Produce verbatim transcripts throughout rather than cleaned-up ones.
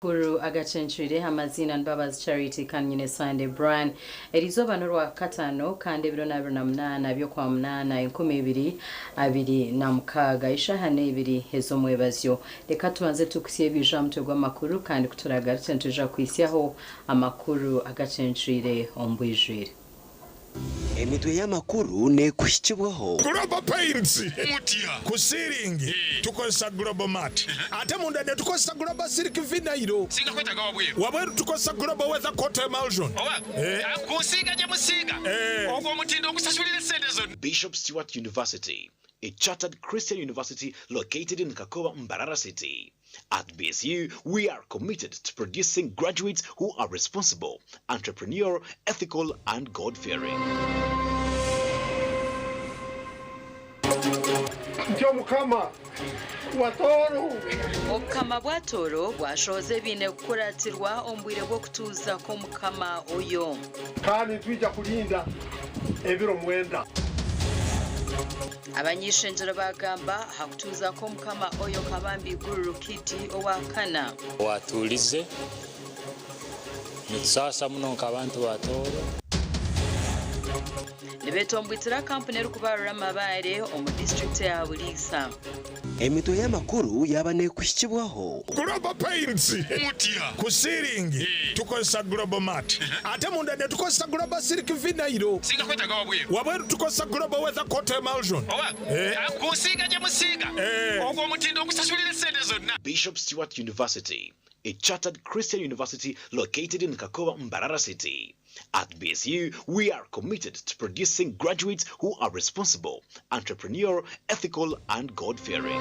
Amakuru agacencwire, amaziina ni Mbabazi Charity kandi nyine Sunday Brian. Eriizooba n'Orwakataano kandi ebiro n'abiri na munaana by'okwa munaana enkumi ibiri abiri na mukaaga, ishaaha n'ebiri ez'omwebazyo. Leka tubanze tukuhitsye ebiija ha mutwe gw'amakuru kandi kuturaga tuti nitwija kuhitsyaho amakuru agacencwire omu bwijwire. Emitwe y'amakuru n'ekuhikibwaho. Global Paints. Mutya? Ku ceiling, eh, tukozesa Global Mat. Ate munda netukozesa Global Silk Vinyl. Singa kwetaaga wabweru. Wabweru tukozesa Global Weather Coat Emulsion. Owa? Eh. Ah, kunsinga gye musinga. Eh. Ogwo omutindo ogusasulira sente zonna. Bishop Stuart University, a chartered Christian university located in Kakoba, Mbarara City. At B S U, we are committed to producing graduates who are responsible, entrepreneurial, ethical, and God-fearing. Nti Omukama wa Tooro. Obukama bwa Tooro bwashohoza ebiine kukuratirwa omu bwire bw'okutuuza kw'Omukama Oyo. Kandi nitwija kulinda ebiro mwenda. Abany'ishengyero bagamba ha kutuuza kw'Omukama Oyo Kabambi Iguru Rukidi owa kana. Owatuulize, nitusaasa muno nk'abantu ba Tooro. Nibetomboitira kampuni erukubarura amabaare omu disiturikiti eya Buliisa. Emitwe y'amakuru yaaba n'ekuhikibwaho. Global Paints. Mutya? Ku ceiling, eh, tukozesa Global Mat. Ate munda netukozesa Global Silk Vinyl. Singa kwetaaga wabweru. Wabweru tukozesa Global Weather Coat Emulsion. Owa? Eh. Ah, kunsinga gye musinga. Eh. Ogwo omutindo ogusasulira sente zonna. Bishop Stuart University, a chartered Christian university located in Kakoba, Mbarara City. At B S U, we are committed to producing graduates who are responsible, entrepreneurial, ethical, and God-fearing.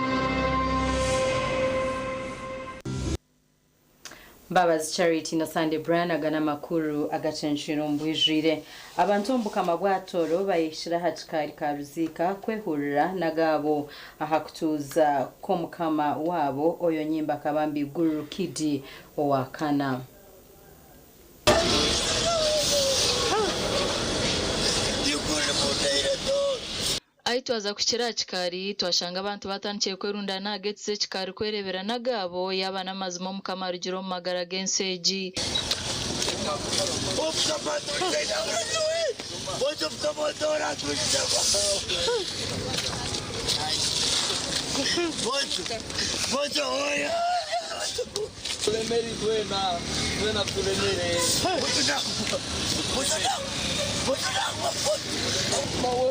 Mbabazi Charity na Sunday Brian, aga n'amakuru agacencwire omu bwijwire. Abantu omu bukama bwa Tooro bayehikire ha kikaari ka Ruziika kwehurra n'agaabo aha kutuuza kw'Omukama waabo, Oyo Nyimba Kabambi Iguru Rukidi owa kana. Ahi twaza kuhikira aha kikaari, twashanga abantu batandikire kwerundaana aha geeti z'ekikaari kwereebera n'agaabo, yaba n'amazima Omukama arugire omu magara g'ensi egi. Tulemere itwena, itwena tulemere. Mawe!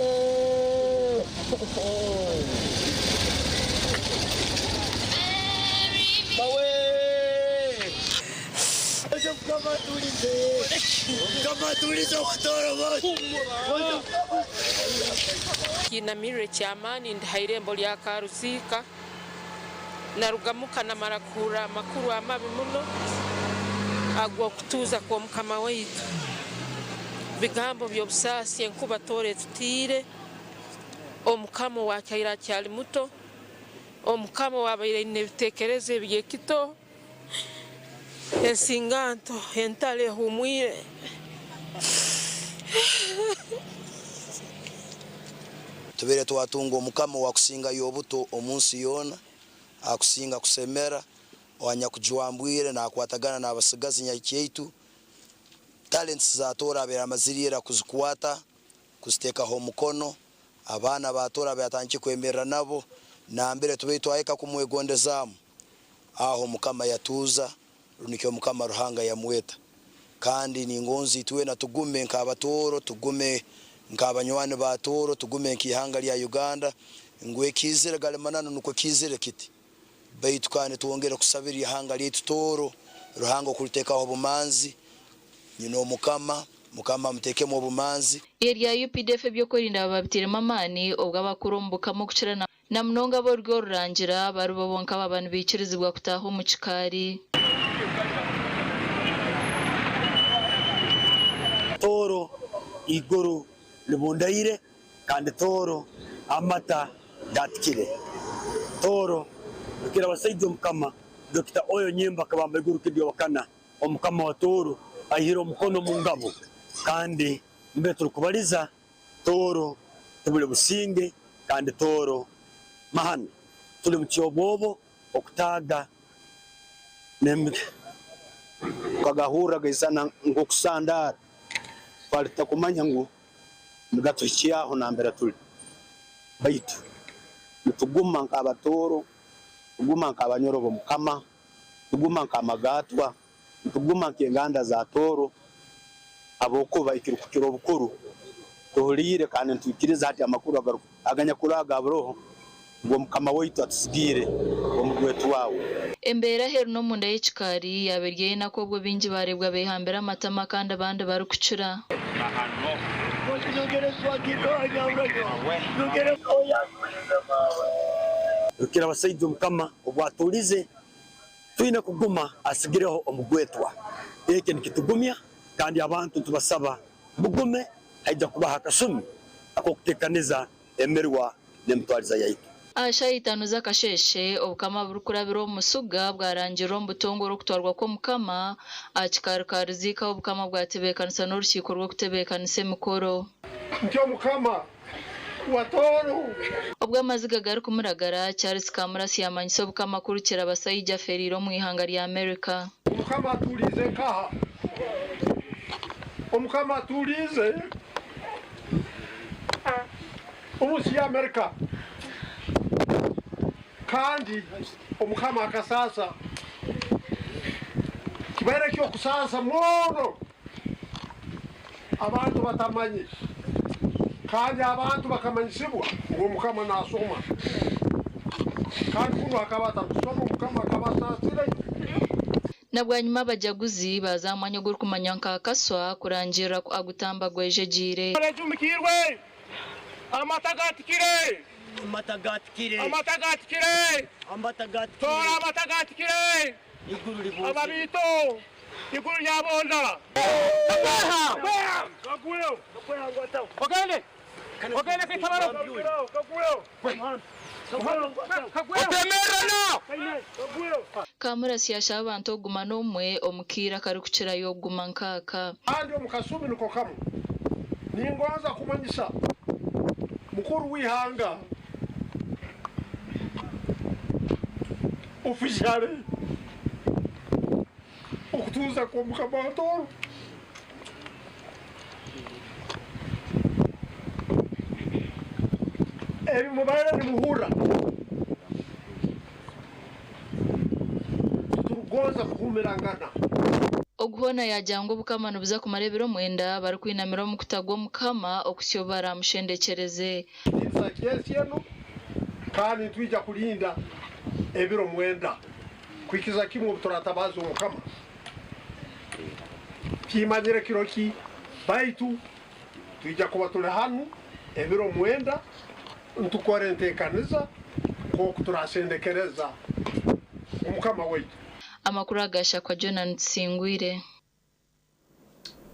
Mawe! Mukama atulize. Mukama atulize Abatooro bose. Kinamirwe ky'amaani, ndi ha irembo lya Karusiika. Naruga muka namara kuhurra amakuru amabi muno ag'okutuuza kw'Omukama waitu. Bigambo by'obusaasi, enkuba Tooro etutiire. Omukama ow'akaire akyali muto. Omukama ow'abaire aine ebiteekerezo eby'ekito. Ensinganto, entale ehuumwire. Tubaire twatunga Omukama ow'akusingayo obuto omu nsi yoona, akusinga kusemera, ow'anyakujwambwire, naakwatagana n'abasigazi nyakyaitu. Talents za Tooro abaire amazire ira kuzikwata, kuziteekaho omukono, abaana ba Tooro abaatandikire kwemerra nabo, nambere tubaire twahika kumwegondezaamu, aho Mukama yatuuza, rundi nikyo Mukama Ruhanga yamweta. Kandi ningonza itwena tugume nk'Abatooro, tugume nk'abanywani ba Tooro, tugume nk'ihanga lya Uganda, ngu ekiizire gali mananu nukwo kiizire kiti. Baitu kandi twongere kusabira ihanga lyaitu Tooro, Ruhanga okuliteekaho obumanzi. Nyina Omukama, Mukama amuteekemu obumanzi. Erya U P D F ebyokwerinda baba babitairemu amaani, obwo abakuru omu bukama okukira na, na munonga ab'orulyo orurangira, bali bo bonka ababa nibaikirizibwa kutaaha omu kikaari. Tooro, iguru libundaire, kandi Tooro amata gatikire. Tooro, rukira abasaija Omukama, Dokita Oyo Nyimba Kabamba Iguru Kidi owa kana, Omukama wa Tooro, aihire omukono omu ngabo, kandi mbere turukubaliza, Tooro tibuli businge, kandi Tooro mahano. Tuli mu kyobwobo okutaaga n'emi-, Tukagahurra gaisana nk'okusandaara. Twali tutakumanya ngu nigatuhikyaho nambere tuli. Baitu nituguma nk'Abatooro, tuguma nk'Abanyoro b'Omukama, tuguma nk'Amagatwa, nituguma nk'enganda za Tooro, habwokuba ekirukukira obukuru, tuhuliire kandi nitwikiriza hati amakuru agaru-, aganyakuraho aga buroho, ngu Omukama waitu atusigiire omugwetwa we. Embeera aheeru n'omunda y'ekikaari yaba eri ey'enaku, obwo baingi bareebwa behambire amatama kandi abandi barikukira. Rukirabasaija Omukama obu atuulize, twine kuguma asigireho omugwetwa. Eki nikitugumya, kandi abantu nitubasaba mugume, haija kubaho akasumi ak'okuteekaniza emirwa n'emitwaliza yaitu. Aha shaaha itaano z'akasheeshe, obukama burikurabira omu Musuga bwarangirra omu butongore okutwarwa kw'Omukama. Aha kikaari ka Ruziika, obukama bwatebeekanisa n'orukiiko rw'okutebeekanisa emikoro. Nti Omukama wa Tooro. Obu amaziga garikumuragara, Charles Kamurasi yamanyisa obukama kurukira abasaija aferiire omu ihanga lya America. Omukama atuliize nkaha? Omukama atuliize omu nsi ya America. Kandi Omukama akasaasa. Kibaire ky'okusaasa muno. Abantu batamanye, kandi abantu bakamanyisibwa ngu Omukama naasoma. Kandi kunu hakaba atarukusoma, Omukama akaba asaasire. Na bwanyima abajaguzi baaza ha mwanya ogurikumanywa nka Kaswa kurangirra ku Agutamba gwejegiire. Ejumikirwe, amata gatikire. Amata gatikire. Amata gatikire. Amata gatikire. Toora amata gatikire. Iguru libuuke. Ababiito, iguru lyabonda. Kaguleho. Ogende. Ogende, kitabaro. Kaguleho. Kaguleho. Otemerra na. Kaguleho. Kamurasi yasaba abantu okuguma n'omwe omu kaire akarukukirayo okuguma nk'aka. Kandi omu kasumi niko kamu. Ningonza kumanyisa mukuru w'ihanga, officially, okutuuza kw'Omukama wa Tooro. Ebi mubaire nimuhurra, titurugonza kuhumirangana. Ogu hoona yaagira ngu obukama nibuza kumara ebiro mwenda barikwinamira omu kuta gw'Omukama okuhitsya obu baraamushendekereze. Nituikiriza kyeesi enu, kandi nitwija kulinda ebiro mwenda, kuhikiriza kimu obu turatabaaza Omukama. Timanyire kiro ki, baitu twija kuba tuli hanu ebiro mwenda, nitukora enteekaniza nkooku turasendekereza Omukama waitu. Amakuru aga Shakwa Jonan Tusingwire.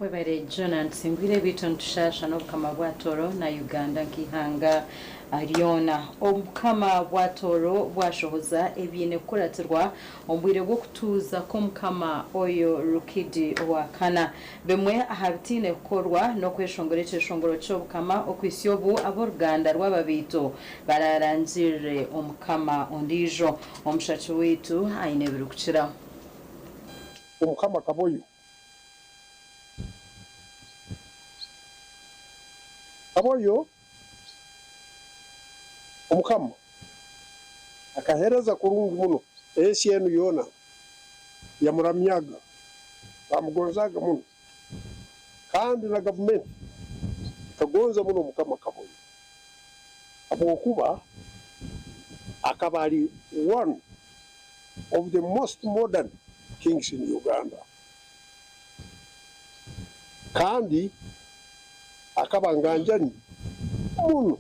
Webale Jonan Tusingwire, baitu nitushaasha n'obukama bwa Tooro na Uganda nk'ihanga lyona. Obukama bwa Tooro bwashohoza ebiine kukuratirwa omu bwire bw'okutuuza kw'Omukama oyo Rukidi owa kana. Bimwe aha bitaine kukorwa n'okweshongora ekyeshongoro ky'Obukama okuhitsya obu ab'oruganda rw'Ababiito bararangirre Omukama ondiijo. Omushaki waitu aine ebirikukiraho. Omukama Kaboyo. Kaboyo, Omukama akaheereza kurungi muno ensi enu yoona, yamuramyaga, bamugonzaaga muno, kandi na gavumenti ekagonza muno Omukama Kaboyo, habwokuba akaba ali one of the most modern kings in Uganda. Kandi akaba nganjani muno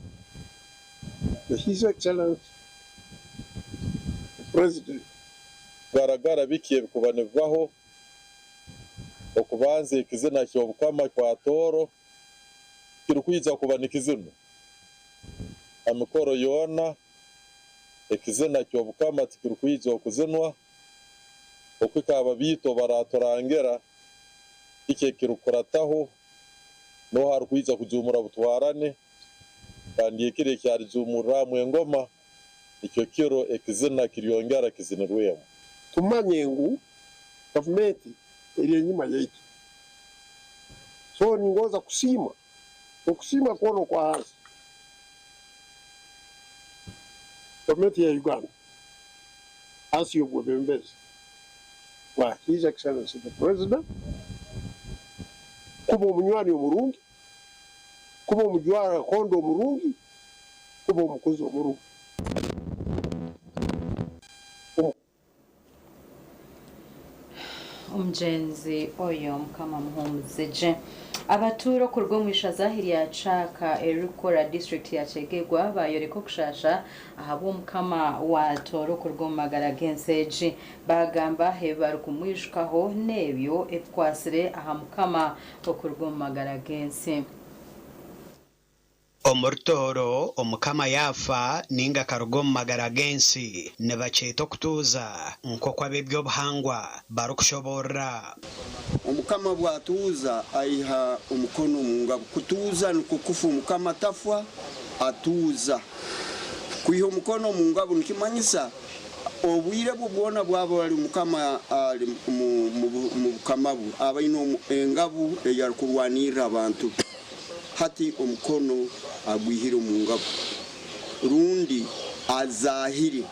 na His Excellency President. Garagara biki ebikuba nibibaho okubanza ekizina ky'Obukama kwa Tooro kirukwija kuba nikizinwa ha mikoro yoona. Ekizina ky'Obukama tikirukwija okuzinwa okuhika Ababiito baraturangira kiki ekirukurataho, nuho harukwija kujuumura butwarane, kandi ekiro ekyalijuumurramu engoma, nikyo kiro ekizina kiryongera kizinirwemu. Tumanye ngu, gavumenti eri enyuma yaitu. So, ningonza kusiima, okusiima kwona okwa hansi, gavumenti ya Uganda, hansi y'obwebembezi bwa His Excellency the President, kuba omunywani omurungi, kuba omujwara kondo omurungi, kuba omukuzi omurungi. Omugenzi oyo, Mukama amuhuumuze gye. Abatuura okuruga omu ishaza erya Kyaka eririkukora disiturikiti ya Kyegegwa baayoleka okushaasha ahabw'Omukama wa Tooro okuruga omu magara g'ensi egi. Baagamba ebi barikumwijukaho n'ebyo ebikwatsire aha Mukama okuruga omu magara g'ensi. Omuri Tooro, Omukama yaafa, ninga akaruga omu magara g'ensi, nibakyeta okutuuza, nk'oku ab'eby'obuhangwa barikushoboorora. Omukama bwatuuza, aiha omukono omu ngabo. Kutuuza nukwo kufa, Omukama tafa, atuuza. Kwiha omukono omu ngabo nikimanyisa obwire bwe bwona bwaba ali Omukama ali mu, mu bu-, mu bukama bwe, aba aine omu-, engabo ei arukurwanirra abantu be. Hati omukono agwihire omu ngabo, rundi azaahire.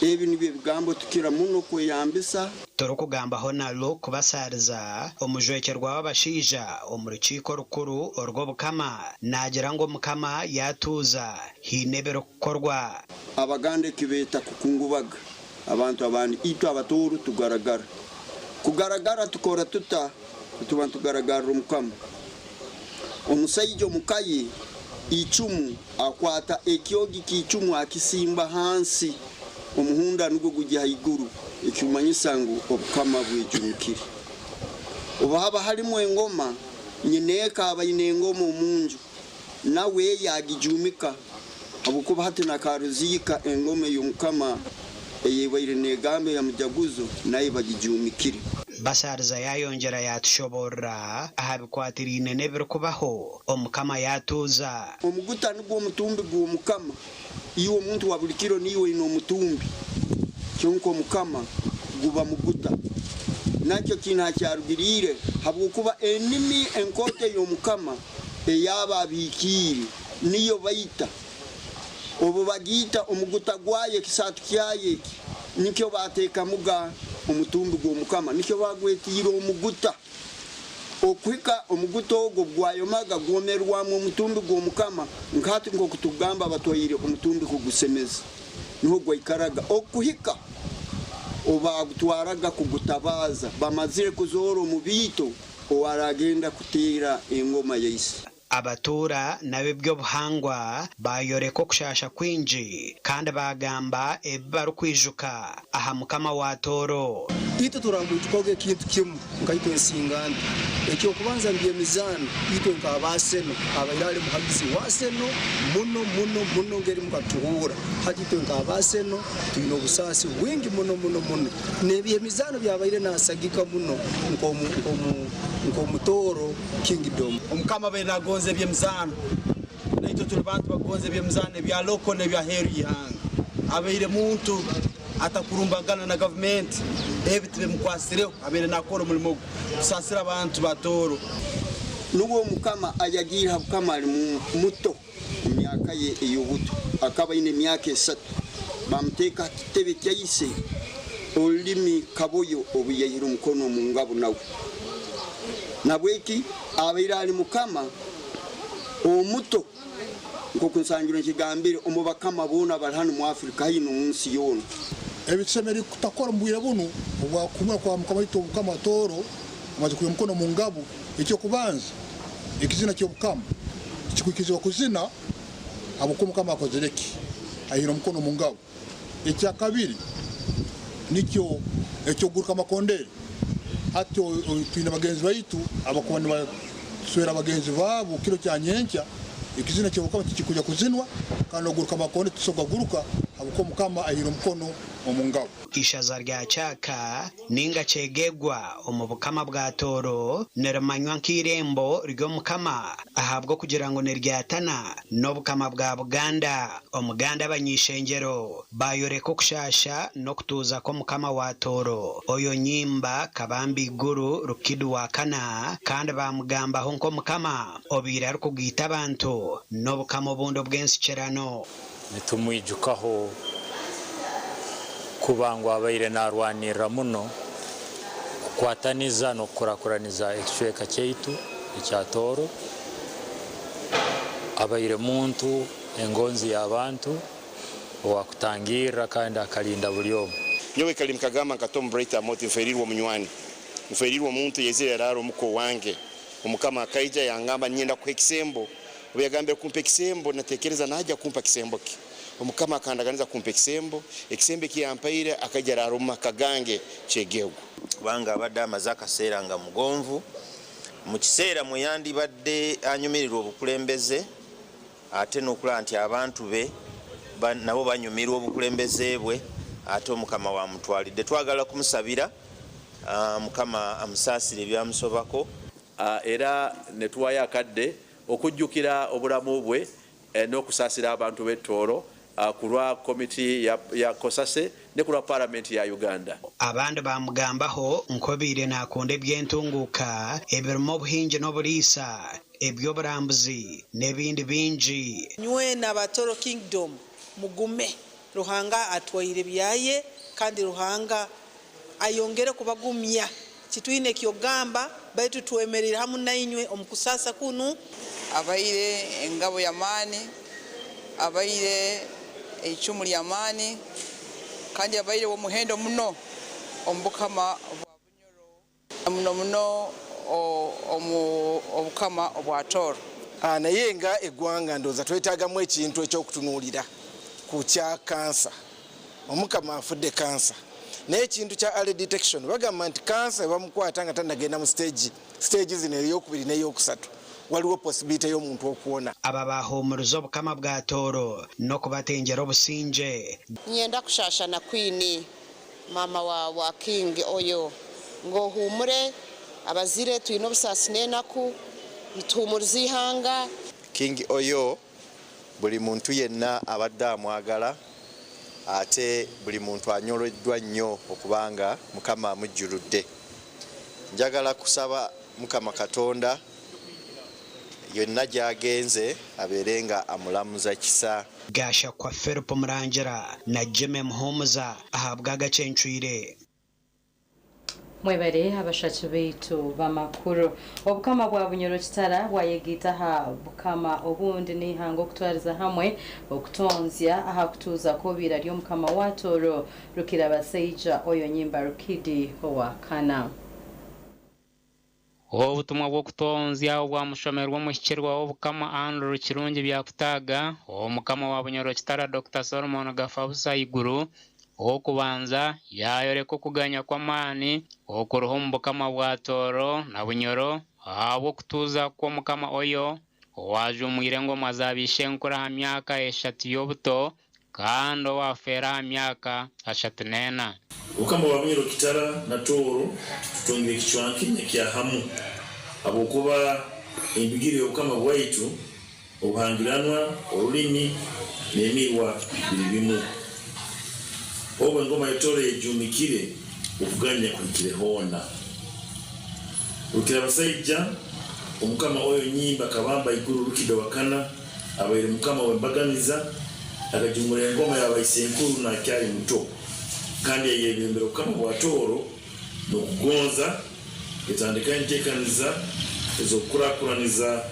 Ebi nibyo ebigambo tukira muno kweyambisa. Turukugambaho na Luke Basaaliza, omujwekyerwa w'abashaija omu Rukiiko Rukuru orw'Obukama, naagira ngu Omukama yaatuuza, haine ebirukukorwa. Abaganda eki beeta kukungubaga, abantu abandi, itwe Abatooro tugaragara. Kugaragara tukora tuta? Nituba nitugaragarra Omukama. Omusaija omu ka ye, icumu, akwata ekyogi ky'icumu akisimba hansi, omuhunda nugwo gugya haiguru, ekirumanyisa ngu obukama bwejumukire. Obu haba halimu engoma, nyineeka aba aine engoma omu nju, nawe yagijuumika, habwokuba hati na Karuziika engoma ey'Omukama ey'ebaire neegamba eya Mujaguzo, nayo bagijuumikire. Basaaliza yayongera yatushoboorora aha bikwatiraine n'ebirukubaho Omukama yaatuuza. Omuguta nugwo omutumbi gw'Omukama. Iwe omuntu wa buli kiro niiwe oine omutumbi, kyonka Omukama guba muguta. Nakyo kiina hakyarugiriire, habwokuba enimi enkooto ey'Omukama ey'aba abiikiire, niyo baita. Obu bagiita omuguta gwayo, ekisaatu kyayo eki, nikyo bateekamuga omutumbi gw'Omukama, nikyo bagwetiire omuguta. Okuhika omuguta ogu obu gwayomaga, gwomerwamu omutumbi gw'Omukama, nka hati nk'oku tugamba abatwaire omutumbi kugusemeza, nuho gwaikaraga. Okuhika obu baagutwaraga kugutabaaza, bamazire kuzoora omubiito, ow'araagenda kuteera engoma ya ise. Abatuura n'ab'eby'obuhangwa baayoleka okushaasha kwingi, kandi baagamba ebi barukwijuka aha Mukama wa Tooro. Itwe turamwijukaga ekintu kimu, nka itwe Nsingantu. Eky'okubanza, ngu emizaano, itwe nk'aba Arsenal, abaire ali muhagizi wa Arsenal muno, muno, muno, ngeri mukatuhurra. Hati itwe nk'aba Arsenal, twine obusaasi bwingi muno, muno, muno. N'eby'emizaano byabaire nasagika muno nk'omu-, nk'omu-, nk'omu Tooro Kingdom. Omukama abaire nagonza eby'emizaano. Naitwe tuli bantu bagonza eby'emizaano ebya local n'ebya heeru y'ihanga. Abaire muntu atakurumbagana na gavumenti, ebi tibimukwasireho, abaire nakora omulimo gwe. Tusaasire abantu ba Tooro. Nubwo Omukama ayagiire ha bukama ali mu-, muto. Mu myaka ye ey'obuto, akaba aine emyaka esatu, baamuteeka ha kitebe kya ise, Orulimi Kaboyo obu yaihire omukono omu ngabo nawe. Nahabweki abaire ali mukama omuto, nkooku nsangiire nkigambire, omu bakama boona abali hanu mu Afirika, hanu omu nsi yoona. Ebi tusemeriire kutakora omu bwire bunu, obwa kuhumura kwa mukama waitu Omukama Tooro, amaze kwiha omukono omu ngabo, eky'okubanza, ekizina ky'obukama tikikwikirizibwa kuzina, habwokuba Omukama akozere ki? Aihire omukono omu ngabo. Ekya kabiri, nikyo eky'okuguruka amakondere. Hati o-, o-, twine bagenzi baitu abakuba nibaswera bagenzi baabo kiro kya nyenkya, ekizina ky'obukama tikikwija kuzinwa, kandi n'okuguruka amakondere titusobora kugaguruka, habwokuba Omukama aihire omukono omu ngabo. Ishaza lya Kyaka ninga Kyegegwa omu bukama bwa Tooro nirimanywa nk'irembo ly'Omukama ahabw'okugira ngu niryatana n'obukama bwa Buganda. Omuganda abany'ishengyero bayoleka okushaasha n'okutuuza kw'Omukama wa Tooro, Oyo Nyimba Kabamba Iguru Rukidi wa kana, kandi bamugambaho nk'Omukama obaire arukugaita abantu n'obukama obundi obw'ensikirano. Nitumwijukaho kuba ngu abaire naarwanirra muno kukwataniza n'okukurakuraniza ekicweka kyaitu ekya Tooro. Abaire muntu engonzi y'abantu, ow'akutangirra kandi akalinda buli omu. Nyowe kali nkagamba nka Tom Bright Amooti, nferiirwe omunywani, nferiirwe omuntu yaizire yaraara omuka owange. Omukama akaija yangamba, "Ninyenda kuha ekisembo." Obu yagambire kumpa ekisembo, nateekereza naija kumpa kisembo ki. Omukama akandaganiza kumpa ekisembo, ekisembo eki yampaire akaija araara omu maka gange Kyegegwa. Kubanga abadde amaze akaseera nga mugonvu, mu kiseera mwe yandibadde anyumirirwa obukulembeze, ate n'okulaba nti abantu be ba-, nabo banyumirwa obukulembeze bwe, ate Omukama wamutwalidde. Twagala kumusabira, ah, Mukama amusaasire ebyamusobako. Ah, era ne tuwaayo akadde okujjukira obulamu bwe, eh, n'okusaasira abantu b'e Tooro, ah, ku lwa komiti ya, ya COSASE ne ku lwa Palamenti ya Uganda. Abandi bamugambaho nk'obaire naakunda eby'entunguuka ebirumu obuhingi n'obuliisa, eby'oburambuzi, n'ebindi bingi. Nywena aba Tooro Kingdom, mugume. Ruhanga atwaire byaye, kandi Ruhanga ayongere kubagumya. Titwine ky'okugamba, baitu twemereire hamu na inywe omu kusaasa kunu. Abaire engabo y'amaani, abaire eicumu ly'amaani, kandi abaire w'omuhendo muno omu bukama bwa Bunyoro. Muno muno o-, omu, obukama obwa Tooro. Ah, naye nga eggwanga ndowooza twetaagamu ekintu eky'okutunuulira ku kya kansa. Omukama afudde kansa. Naye ekintu kya early detection, bagamba nti kansa ebamukwata nga tannagenda mu stage, stage zino ey'okubiri n'ey'okusatu, waliwo possibility y'omuntu okuwona. Aba bahuumuriza obukama bwa Tooro n'okubatengera obusingye. Nyenda kushaashana Queen. Maama wa, wa King Oyo, ngu ohuumure, abazaire twine obusaasi n'enaku, nituhuumuriza ihanga. King Oyo, buli muntu yenna abadde amwagala, ate buli muntu anyoloddwa nnyo okuba nga Mukama amujjuludde. Njagala kusaba Mukama Katonda, yonna gy'agenze, abeere nga amulamuza kisa. Gashakwa Philip Murangira na Jimmy Muhumuza ahabwa agacencwire. Mwebale, abashaki baitu b'amakuru. Obukama bwa Bunyoro Kitara bwayegaita ha bukama obundi n'ihanga okutwaliza hamwe okutonzya aha kutuuza kw'obiira ly'omukama wa Tooro, Rukirabasaija Oyo Nyimba Rukidi owa kana. Obutumwa bw'okutonzya obwamushomerwe omuhikirwa w'Obukama Andrew Kirungi Byakutaaga, Omukama wa Bunyoro Kitara Dokita Solomon Gafabusa Iguru, ow'okubanza, yayoleka okuganya kw'amaani okuruho omu Bukama bwa Tooro na Bunyoro, ahabw'okutuuza kw'Omukama Oyo, owaajuumwire engoma za b'ishenkuru ha myaka eshatu y'obuto, kandi ow'afeera ha myaka ashatu n'ena. Obukama bwa Bunyoro Kitara na Tooro tutungire ekicwankine kya hamu, habwokuba embigire y'obukama bwaitu, obuhangiranwa, orulimi, n'emirwa biri bimu. Obu engoma ya Tooro eyejumikire, okuganya kuhikire hoona. Rukirabasaija, Omukama Oyo Nyimba Kabamba Iguru Rukidi owa kana, abaire mukama w'embaganiza, akajumura engoma ya baisenkuru naakyali muto, kandi yayebembera obukama bwa Tooro n'okugonza, yatandikaho enteekaniza ez'okukurakuraniza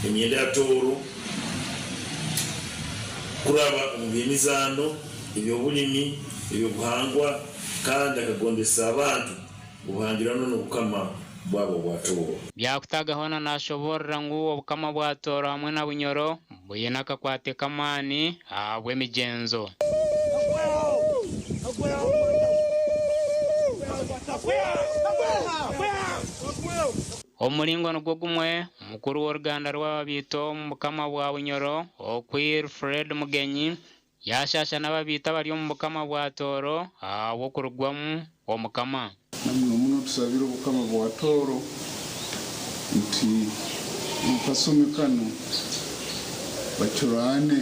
emyenda ya Tooro, kuraba omu by'emizaano, eby'obulimi, eby'obuhangwa, kandi akagondesa abantu obuhangirano n'obukama bwabo obwa Tooro. Byakutaaga hoona naashoboorora ngu obukama bwa Tooro hamwe na Bunyoro bwine akakwate k'amaani ahabw'emigyenzo. Omu mulingo nugwo gumwe, mukuru w'oruganda rw'ababiito omu bukama bwa Bunyoro, Okwir Fred Mugenyi, yashaasha n'ababiita abali omu bukama bwa Tooro ahabw'okurugwamu omukama. Na muno muno tusabire obukama bwa Tooro nti omu kasumi kanu bacuraane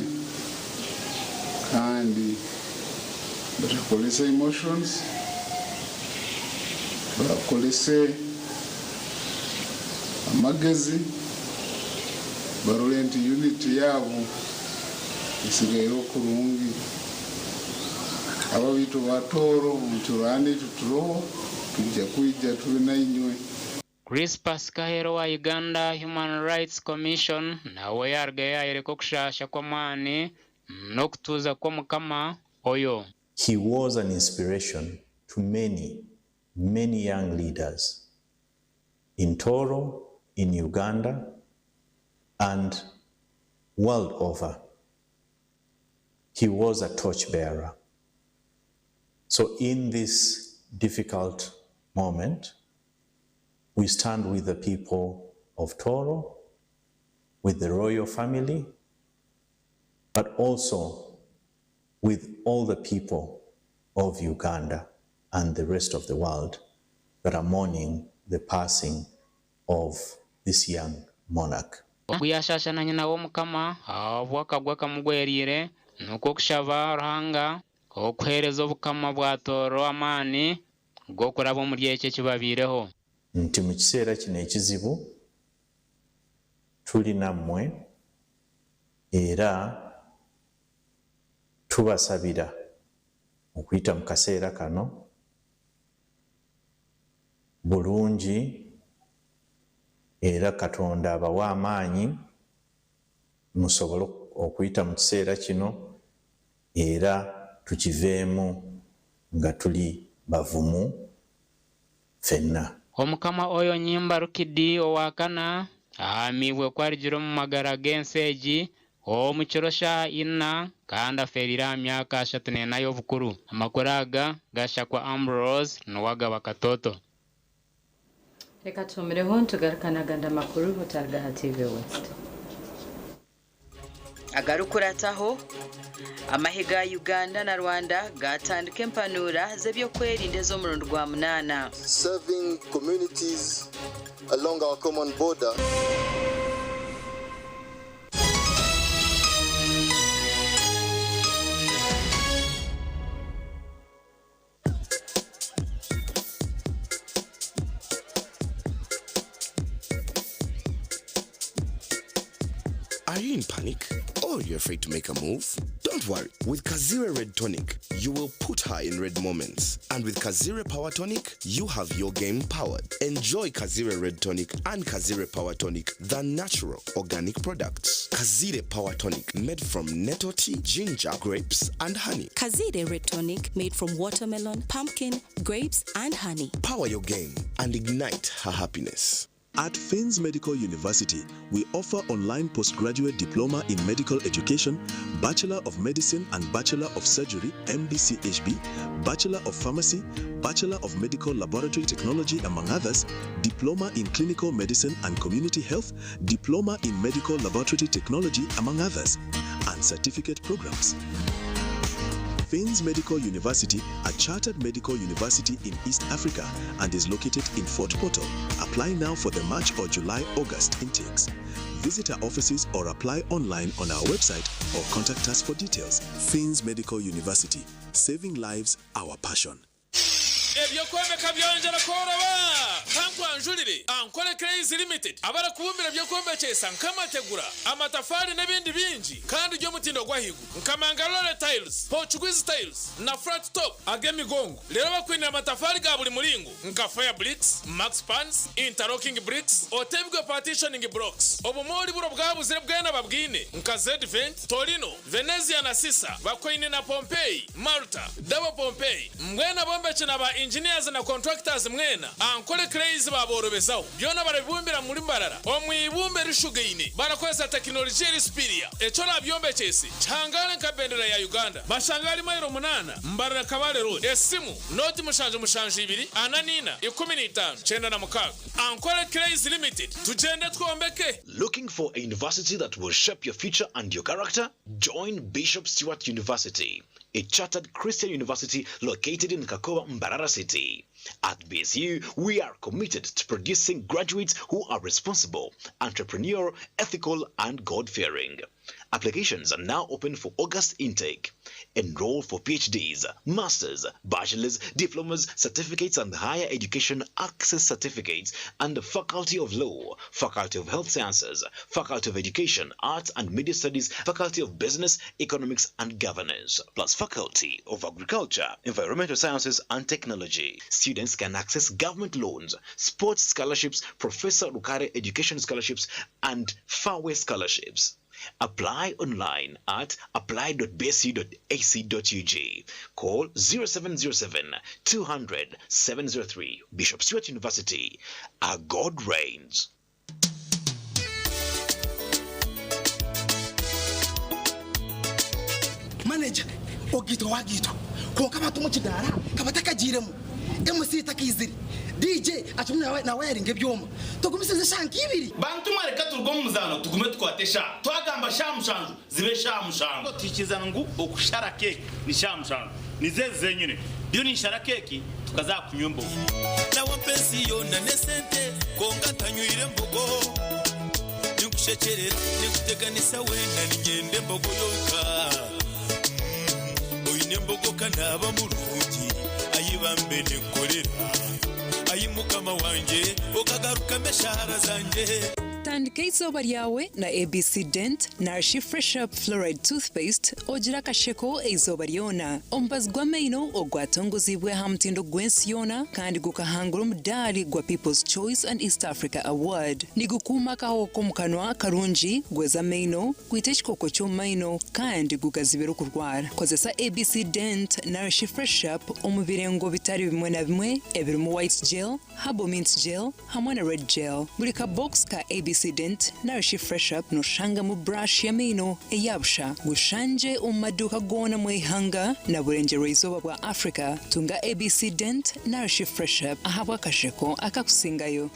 kandi batakolesa emotions, bakolese amagezi, barole nti unity yaabu esigaireho kurungi. Abaitu ba Tooro, omu kicurane eki turoho, twija kwija tube na inywe. Crispus Kaheera owa Uganda Human Rights Commission nauwe yarugayo yayoleka okushaasha kw'amaani n'okutuuza kw'omukama oyo. He was an inspiration to many, many young leaders in Tooro, in Uganda, and world over. He was a torch bearer. So in this difficult moment, we stand with the people of Tooro, with the royal family, but also with all the people of Uganda and the rest of the world that are mourning the passing of this young monarch. Ogu yashaasha na nyina w'omukama, ahabw'akagwa akamugweriire, nukwo kushaba Ruhanga okuheereza obukama bwa Tooro amaani g'okuraba omuri eki ekibabaireho. Nti mu kiseera kinu ekizibu, tuli nammwe, era tubasabira okwita mu kaseera kanu bulungi, era Katonda abawe amaani, musobole okwita mu kiseera kinu, era tukiveemu nga tuli bavumu ffenna. Omukama Oyo Nyimba Rukidi owa kana ahamiibwe ku arugire omu magara g'ensi egi omu kiro shaaha ina, kandi afeeriire aha myaka ashatu n'ena y'obukuru. Amakuru aga gashakwa Ambrose Nuwagaba Katooto. Leka tuhumireho, nitugaruka n'agandi amakuru, otaruga ha T V West. Agarukurataho, amahe ga Uganda na Rwanda gatandika empanuura z'ebyokwerinda ez'omurundi gwa munaana. Serving communities along our common border. Are you in panic? Or you're afraid to make a move? Don't worry. With Kazire Red Tonic, you will put her in red moments. And with Kazire Power Tonic, you have your game powered. Enjoy Kazire Red Tonic and Kazire Power Tonic, the natural organic products. Kazire Power Tonic, made from nettle tea, ginger, grapes, and honey. Kazire Red Tonic, made from watermelon, pumpkin, grapes, and honey. Power your game and ignite her happiness. At Finns Medical University, we offer online postgraduate diploma in medical education, Bachelor of Medicine and Bachelor of Surgery, M D C H B, Bachelor of Pharmacy, Bachelor of Medical Laboratory Technology, among others, Diploma in Clinical Medicine and Community Health, Diploma in Medical Laboratory Technology, among others, and certificate programs. Finns Medical University, a chartered medical university in East Africa, and is located in Fort Portal. Apply now for the March or July, August intakes. Visit our offices or apply online on our website or contact us for details. Finns Medical University, saving lives, our passion. Eby'okwombeka byongera kworoba. Kankwanjulire, Ankole Clays Limited, abarakubumbira eby'okwombekyesa nk'amategura, amatafaali n'ebindi bingi, kandi by'omutindo ogw'ahaiguru, nka Mangalore Tiles, Portuguese Tiles na Flat Top ag'emigongo. Leero bakwinira amatafaali ga buli mulingo, nka Fire Bricks, Max Pans, Interlocking Bricks, Otebigwe Partitioning Blocks. Obumooli buro bwabuzire bwena babwine, nka Z-Vent, Torino, Venezia na Sisa, bakoine na Pompeii, Malta, Double Pompeii. Mbwenu abombeki na ba engineers na contractors mwena, Ankole Clays ba orobezaho. Byona barabibumbira muri Mbarara, omu ibumba erishugaine. Barakozesa tekinologiya eri superior. Eki orabyombekyese, kihangaale nka bendera ya Uganda. Bashangaale mailo munaana, Mbarara Kabale Road. Esimu, noti mushanju mushanju ibiri, ana n'ina, ikumi n'itaano, kyenda na mukaaga. Ankole Clays Limited. Tugyende twombeke. Looking for a university that will shape your future and your character? Join Bishop Stuart University, a chartered Christian university located in Kakoba, Mbarara City. At B S U, we are committed to producing graduates who are responsible, entrepreneurial, ethical, and God-fearing. Applications are now open for August intake. Enroll for P H Ds, masters, bachelors, diplomas, certificates, and higher education access certificates under Faculty of Law, Faculty of Health Sciences, Faculty of Education, Arts and Media Studies, Faculty of Business, Economics, and Governance, plus Faculty of Agriculture, Environmental Sciences, and Technology. Students can access government loans, sports scholarships, Professor Rukare Education Scholarships, and Fawe Scholarships. Apply online at apply dot B S U dot A C dot U G. Call zero seven zero seven, two hundred, seven zero three. Bishop Stuart University, our God reigns. Manager, ogaitwa wagaitwa. Kwonka abantu omu kidaara, kabatakagiiremu. M C takaizire. D J, akimu nawe, nawe yaringa ebyoma. Togumisize eshanka ibiri. Bantu mwe, leka turuge omu muzaano, tugume tukwate eshaaha. Twagamba shaaha mushanju, zibe shaaha mushanju. Tuikiriza ngu okushara keeki ni shaaha mushanju. Nizo ezi zenyini. Ndiyo ninshara keeki, tukaza kunywa embogo. Nawe ampa ensi yoona n'esente, kwonka tanywire embogo. Ninkushekerera, ninkuteganisa weena, ninyenda embogo yonka. Mm, oine embogo kanaaba murungi, ayi bambe ninkorera. Ayi mukama wangye, okagarukamu eshahara zangye. Tandika eizooba lyawe na A B C Dent Nourish Fresh Up Fluoride Toothpaste, ogire akasheko eizooba lyona. Omubazi gw'amaino ogwatongoziibwe ha mutindo gw'ensi yoona kandi gukahangura omudaali gwa People's Choice and East Africa Award. Nigukuuma akahoho k'omu kanwa karungi, gweza amaino, kwita ekikooko ky'omu maino, kandi gugazibira okurwara. Kozesa A B C Dent Nourish Fresh Up omu birengo bitali bimwe na bimwe ebirumu white gel, herbal mint gel, hamwe na red gel. Buli ka box ka A B C Dent Nourish Fresh Up noshangamu brush y'amaino eya busha. Gushangye omu maduuka goona omu ihanga na burengyerwa izooba bwa Africa. Tunga A B C Dent Nourish Fresh Up ahabw'akasheko akakusingayo.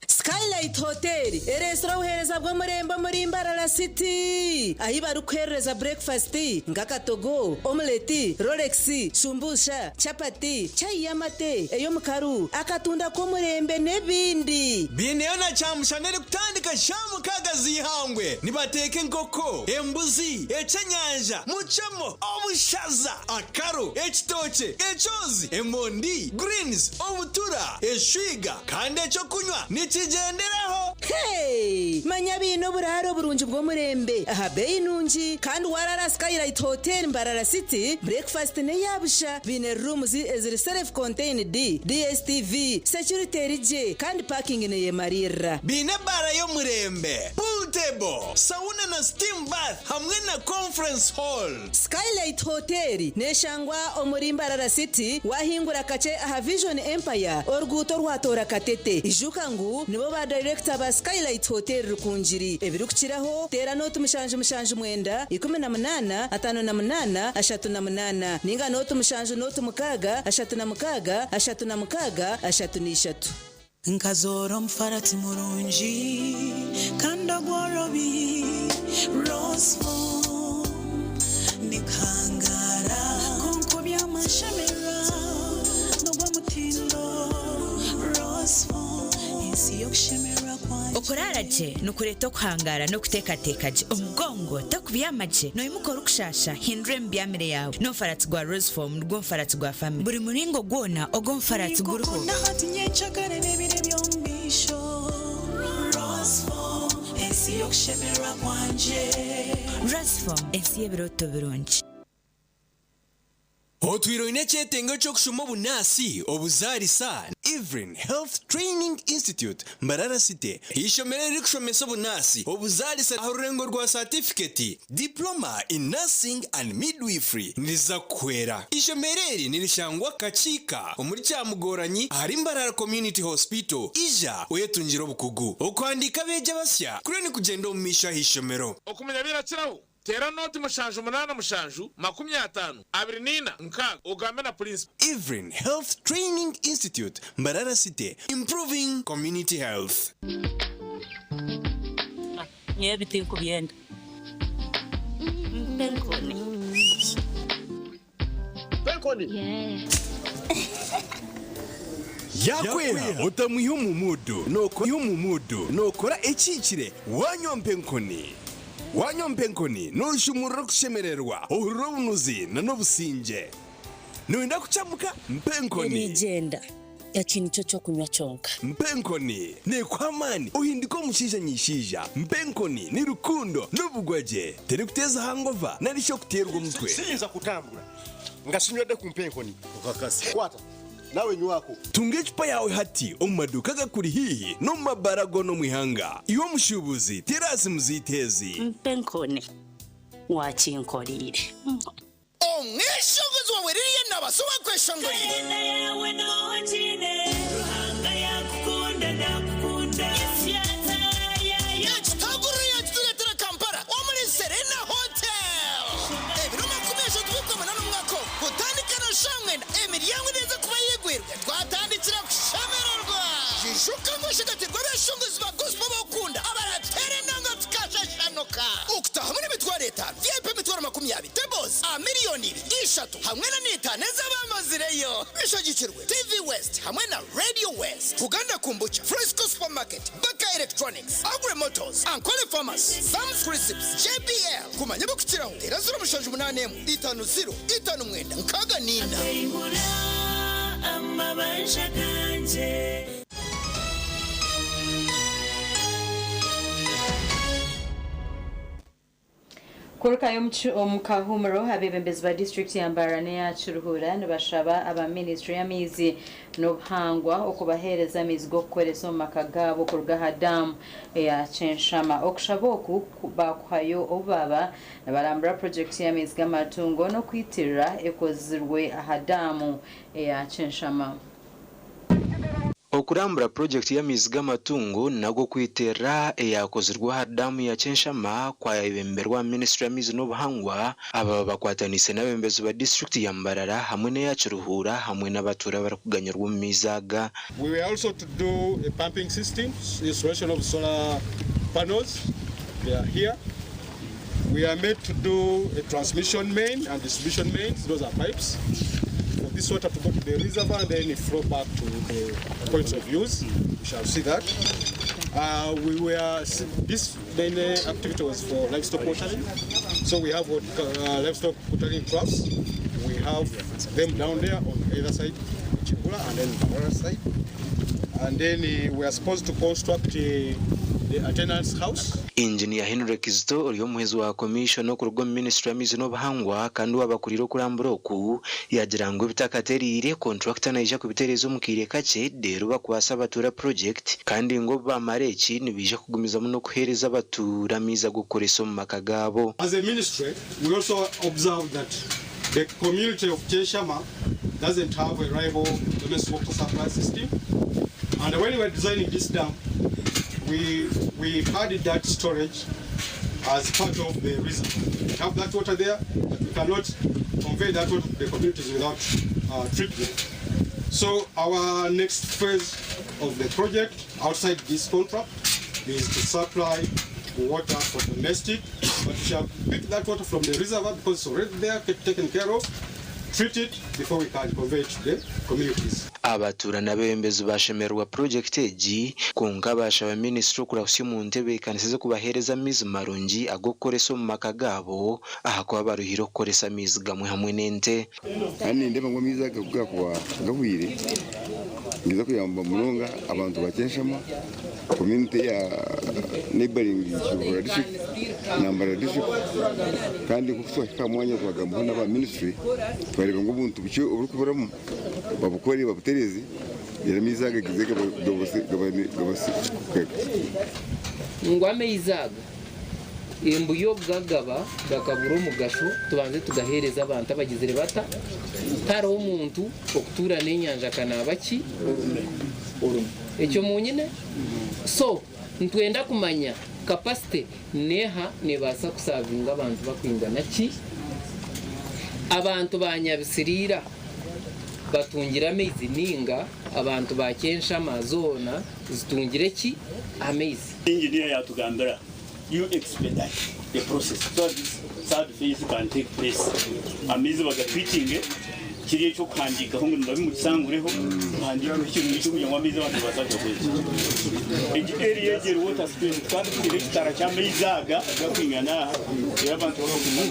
Skylight Hotel ereesire obuheereza bw'omurembe omuri Mbarara City, ahi barikuherereza breakfast nk'akatogo, omelette, rolex, shumbusha, chapati, chai y'amate ey'omukaru, akatunda k'omurembe n'ebindi. Biineyo na kyamushana erikutandika shaaha mukaaga z'eihangwe. Nibateeka enkoko, embuzi, ekyenyanja, mucemo, obushaza, akaro, ekitookye, ekyozi, emondi, greens, obutura, eshwiga, kandi eky'okunywa nikigyenderaho. Hey! Manya baine oburaaro oburungi bw'omurembe aha beeyi nungi, kandi waraara Skylight Hotel Mbarara City, breakfast n'eya busha. Baine rooms eziri self-contained, D S T V, security eri gye, kandi parking neyemalirra. Baine ebaara y'omurembe, pool table, sauna na steam bath, hamwe na conference hall. Skylight Hotel neshangwa omuri Mbarara City, wahingura kakye aha Vision Empire, oruguuto orwatoora Katete. Ijuka ngu nibo ba director ba Skylight Hotel Rukungiri. Ebirukukiraho, teera noti mushanju mushanju mwenda, ikumi na munaana, ataano na munaana, ashatu na munaana, ninga noti mushanju noti mukaaga, ashatu na mukaaga, ashatu na mukaaga, ashatu na ishatu. Nkazoora omufarati murungi, kandi ogworobi, Rose Foam, nikuhangaara, kunkubya amashemererwa, nogwo mutindo, Rose Foam, ensi y'okushemererwa kwangye. Okuraara gye nikureeta okuhangaara n'okuteekateeka gye. Omugongo, tokubyama gye, noimuka orikushaasha, hindura emibyamire yaawe. N'omufarati gwa Rose Foam nigwo mufarati gwa family. Buli muringo gwona ogw'omufarati guriho. Ninkukunda hati nyencagare n'ebiro eby'omu maisho. Rose Foam, ensi y'okushemererwa kwangye. Rose Foam, ensi y'ebirooto birungi. Otwire oine ekyetengo ky'okushoma obunaasi, obuzaalisa? Evelyn Health Training Institute, Mbarara City, ishomero erikushomesa obunaasi, obuzaalisa aha rurengo rwa certificate, Diploma in Nursing and Midwifery, niriza kukuhwera. Ishomero eri nirishangwa Kakiika omuri Kyamugoranyi ahari Mbarara Community Hospital. Ija oyetungire obukugu. Okuhandiika abeegi abasya kuriyo nikugyenda omu maisho aha ishomero. Okumanya ebirakiraho, teera nooti mushanju munaana mushanju, makumi ataano, abiri na ina, nkaaga, ogambe na purinsipo. Evelyn Health Training Institute, Mbarara City, improving community health. Nyowe ebi tinkubyenda. Mpe enkoni. Mpe enkoni. Yeah. Yakwera, otamwiha omu mudu, noko-, omu mudu, nokora ekihikire, wanywa mpe enkoni. Wanywa mpe enkoni, noshumurra okushemererwa, ohurra obunuzi na n'obusingye. Noyenda kucamuka? Mpe enkoni. Erigyenda. Eki nikyo kyokunywa kyonka. Mpe enkoni, nekuha amaani, ohinduke omushaija nyishaija. Mpe enkoni, ni rukundo, n'obugwagye. Terikuteeza hangova, nari shi okuteerwa omutwe. Si-, siyinza kutambura nga sinywedde ku mpe enkoni. Okakasa. Kwata, nawe nywako. Tunga ecupa yawe hati omu maduuka agakuli haihi n'omu mabbaara goona omu ihanga. Iwe omushuubuzi, teera ha simu zaitu ezi. Mpe enkoni, wakinkoliire. Omweshongozi wawe Lilian Nabasuma akweshongoriire. Kalenda yaawe nooha ogiine? Ruhanga yaakukunda, naakukunda. Ekitaguriro yakituleetera Kampala omuli Serena Hotel. Ebiro makumi ashatu by'okwemana n'omwaka ogu, kutandika na saaha mwenda, emiryango neeza kuba yeegwirwe. Twatandikira kushemererwa. Ijuka ngu oshagatirwe abeshongozi ba gospel b'okukunda, abarateera endongo tukashashanuka. Okutaaha hamu n'emitwaro etaano, V I P emitwaro makumi abiri, tables, a, miliyoni ibiri, ishatu, hamwe na n'etaano ez'abamazireyo. Bishagikirwe T V West hamwe na Radio West, Buganda Kombucha, Fresco Supermarket, Baka Electronics, Agri Motors, Ankole Pharmacy, Sam's Crisps, J B L. Kumanya ebikukiraho, teera ziro mushanju munaana emu, itaano ziro, itaano mwenda, nkaaga na ina. Akaihura amabanja gangye. Kurugayo omu ki-, omu kahuumuro, abeebembezi ba disiturikiti ya Mbarara n'eya Kiruhura nibashaba aba minisitule y'amaizi n'obuhangwa okubaheereza amaizi g'okukoresa omu maka gaabo kuruga aha daamu eya Kyenshama. Okushaba oku ku-, baakuhayo obu baaba nibarambura purojekiti y'amaizi g'amatungo n'okwitirra ekozirwe aha daamu eya Kyenshama. Okurambura purojekiti y'amaizi g'amatungo nagwo kwiterra eyakozirwe ha daamu ya Kyenshama, kwayebemberwa minisitule y'amaizi n'obuhangwa, aba bakwataniise n'abebembezi ba disiturikiti ya Mbarara hamwe n'eya Kiruhura, hamwe n'abatuura abarikuganyirwa omu maizi aga. We were also to do a pumping system, installation of solar panels. They are here. We are meant to do a transmission main and distribution mains. Those are pipes for this water to go to the reservoir and then it flow back to the points of use. We shall see that. Uh, we were, this main activity was for livestock watering. So we have what, uh, livestock watering troughs. We have them down there on either side, Kigula and then Mbarara side. And then, uh, we are supposed to construct, uh, the attendance house. Engineer Henry Kizito, ori omuhwezi wa komishoni okuruga omu minisitule y'amaizi n'obuhangwa, kandi owaabakuliire okurambura oku, yaagira ngu ebitakatereire, kontulakita naija kubitereeza omu kaire kakye, reero bakubaasa abatuura purojekiti, kandi ngu obu baamara eki, nibaija kugumizamu n'okuheereza abatuura amaizi ag'okukoresa omu maka gaabo. As a ministry, we also observe that the community of Kyeshama doesn't have a reliable domestic water supply system. And when we were designing this dam, we, we had that storage as part of the reason. We have that water there, but we cannot convey that water to the communities without, uh, treatment. So our next phase of the project outside this contract is to supply water for domestic, but we shall pick that water from the reservoir because it's already there, get taken care of, treat it before we can convey it to the communities. Abatuura n'abebembezi bashemererwa purojekiti egi, kwonka bashaba minisitule okurahusya omu ntebeekanisiza kubaheereza amaizi marungi ag'okukoresa omu maka gaabo, ahakuba baruhire okukoresa amaizi gamwe hamwe n'ente. Kandi nindeeba ngu amaizi aga kugakuba gahwire, Niza kuyamba munonga abantu ba Kyenshama, community ya neighboring Kibogora district, Nambara district, kandi nk'oku twahika ha mwanya twagambaho n'aba ministry, twareba ngu obuntu bukye oburikuburamu babukore, babutereze, era amaizi aga gize gaba-, gabase-, gabane-, gabase-, ngu amaizi aga embuya obu gagaba gakabura omugasho, tubanze tugaheereze abantu abagizire bata? Tihariho omuntu okutuura n'enyanja kanaaba ki? Orumu. Ekyo munyine? So, nitwenda kumanya capacity neha nebaasa kusavinga abantu bakwingana ki? Abantu ba Nyabisiriira batungire amaizi ninga abantu ba Kyenshama zoona zitungire ki? Amaizi. Engineer yatugambira, "You expedite the process so that this third phase can take place." Amaizi bagatwitinge, kiri ekyokuhandiikaho ngu nibabimutusangureho, muhandiikeho ekintu ekyokugira ngu amaizi abantu nibabaasa kugakozesa. Egi area egi eri water stressed, kandi tuine ekitara ky'amaizi aga agakwingana aha, era abantu bakaguma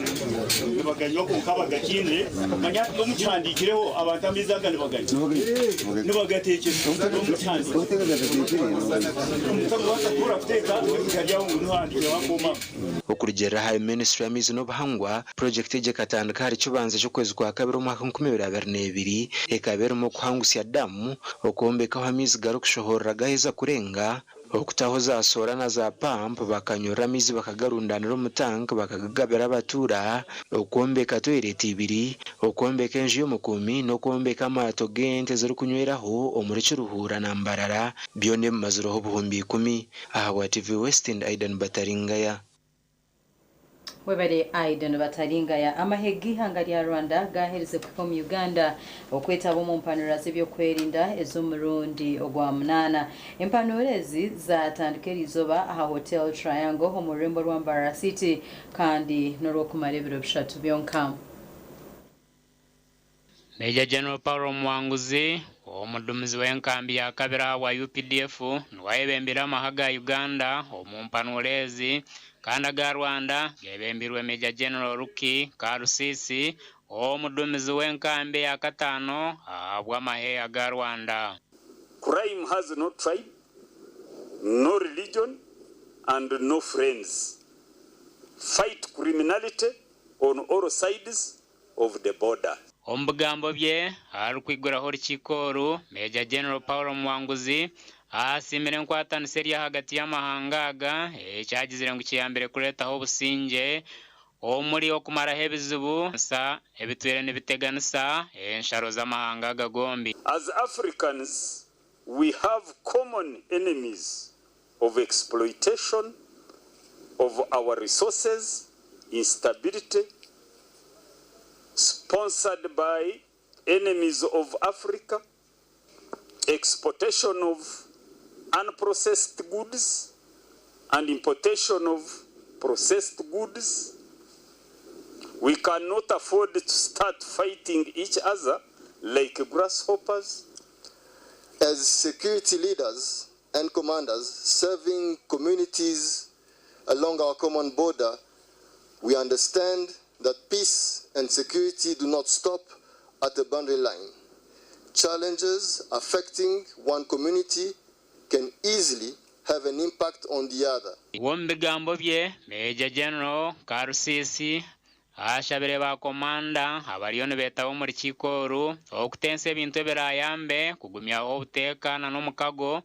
nibaganywa kwonka bagakinde. Manya hati n'omu kihandiikireho, abantu amaizi aga nibaganywa. Nibagateekyesa. N'omu kihandiikire. Omuntu takubaasa kuhurra kuteeka, ebikaryaho ngu niho handiikirweho akooma. Okurugiirra ahari Minisitule y'Amaizi n'Obuhangwa, purojekiti egi ekatandika ahari kibanza ky'okwezi kwa kabiri omwaka nkumi ibiri abiri n'ebiri, ekaba erimu okuhangusya damu, okwombekaho amaizi garikushohorra gaheza kurenga, okutaho za soora na za pampu, bakanyurra amaizi bakagarundaanira omu tank, bakagagabira abatuura, okwombeka toilet ibiri, okwombeka enju y'omukuumi, n'okwombeka amaato g'ente ezirikunyweraho omuri Kiruhura na Mbarara, byona ebimazireho obuhumbi ikumi. Ahabwa T V West, ndi Aidan Bataringaya. Webale Aidan Bataringaya. Amahe g'ihanga lya Rwanda gaherize kuhika omu Uganda okwetaba omu mpanura z'ebyokwerinda ez'omurundi ogwa munaana. Empanuro ezi zatandika eriizooba aha Hotel Triangle omu rurembo rwa Mbarara City, kandi n'orw'okumara ebiro bishatu byonka. Major General Paul Muwanguzi, omudumizi w'enkambi ya kabiri ahabwa U P D F, nuwe ayebembire amahe ga Uganda omu mpanuro ezi, kandi aga Rwanda gebembirwe Major General Ruki Karusisi, omudumizi w'enkambi eya kataano ahabw'amahe aga Rwanda. Crime has no tribe, no religion, and no friends. Fight criminality on all sides of the border. Omu bigambo bye, arikwiguraho orukiiko oru, Major General Paul Muwanguzi asiimire enkwatanisa eri ahagati y'amahanga aga, ekyagizire ngu kiyambire kuleetaho obusingye omuli okumaraho ebizibu, nsa ebitwire nibiteganisa ensharo z'amahanga aga gombi. As Africans, we have common enemies of exploitation of our resources, instability, sponsored by enemies of Africa, exportation of unprocessed goods, and importation of processed goods. We cannot afford to start fighting each other like grasshoppers. As security leaders and commanders serving communities along our common border, we understand that peace and security do not stop at a boundary line. Challenges affecting one community can easily have an impact on the other. Omu bigambo bye, Major General Karusisi ashabire ba komanda abariyo nibeetaba omu rukiiko oru okutensa ebintu ebirayambe kugumyaho obuteekaana n'omukago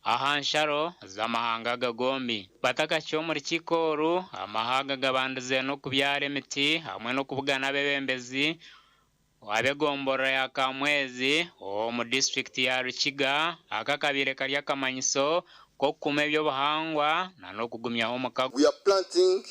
aha nsharo z'amahanga aga gombi. Batakahikya omu rukiiko oru, amahanga gabandize n'okubyara emiti hamwe n'okubugana abebembezi ab'egomborora ya Kamwezi omu disiturikiti ya Rukiga. Aka kabaire kari akamanyiso k'okukuma eby'obuhangwa na n'okugumyaho omukago. We are planting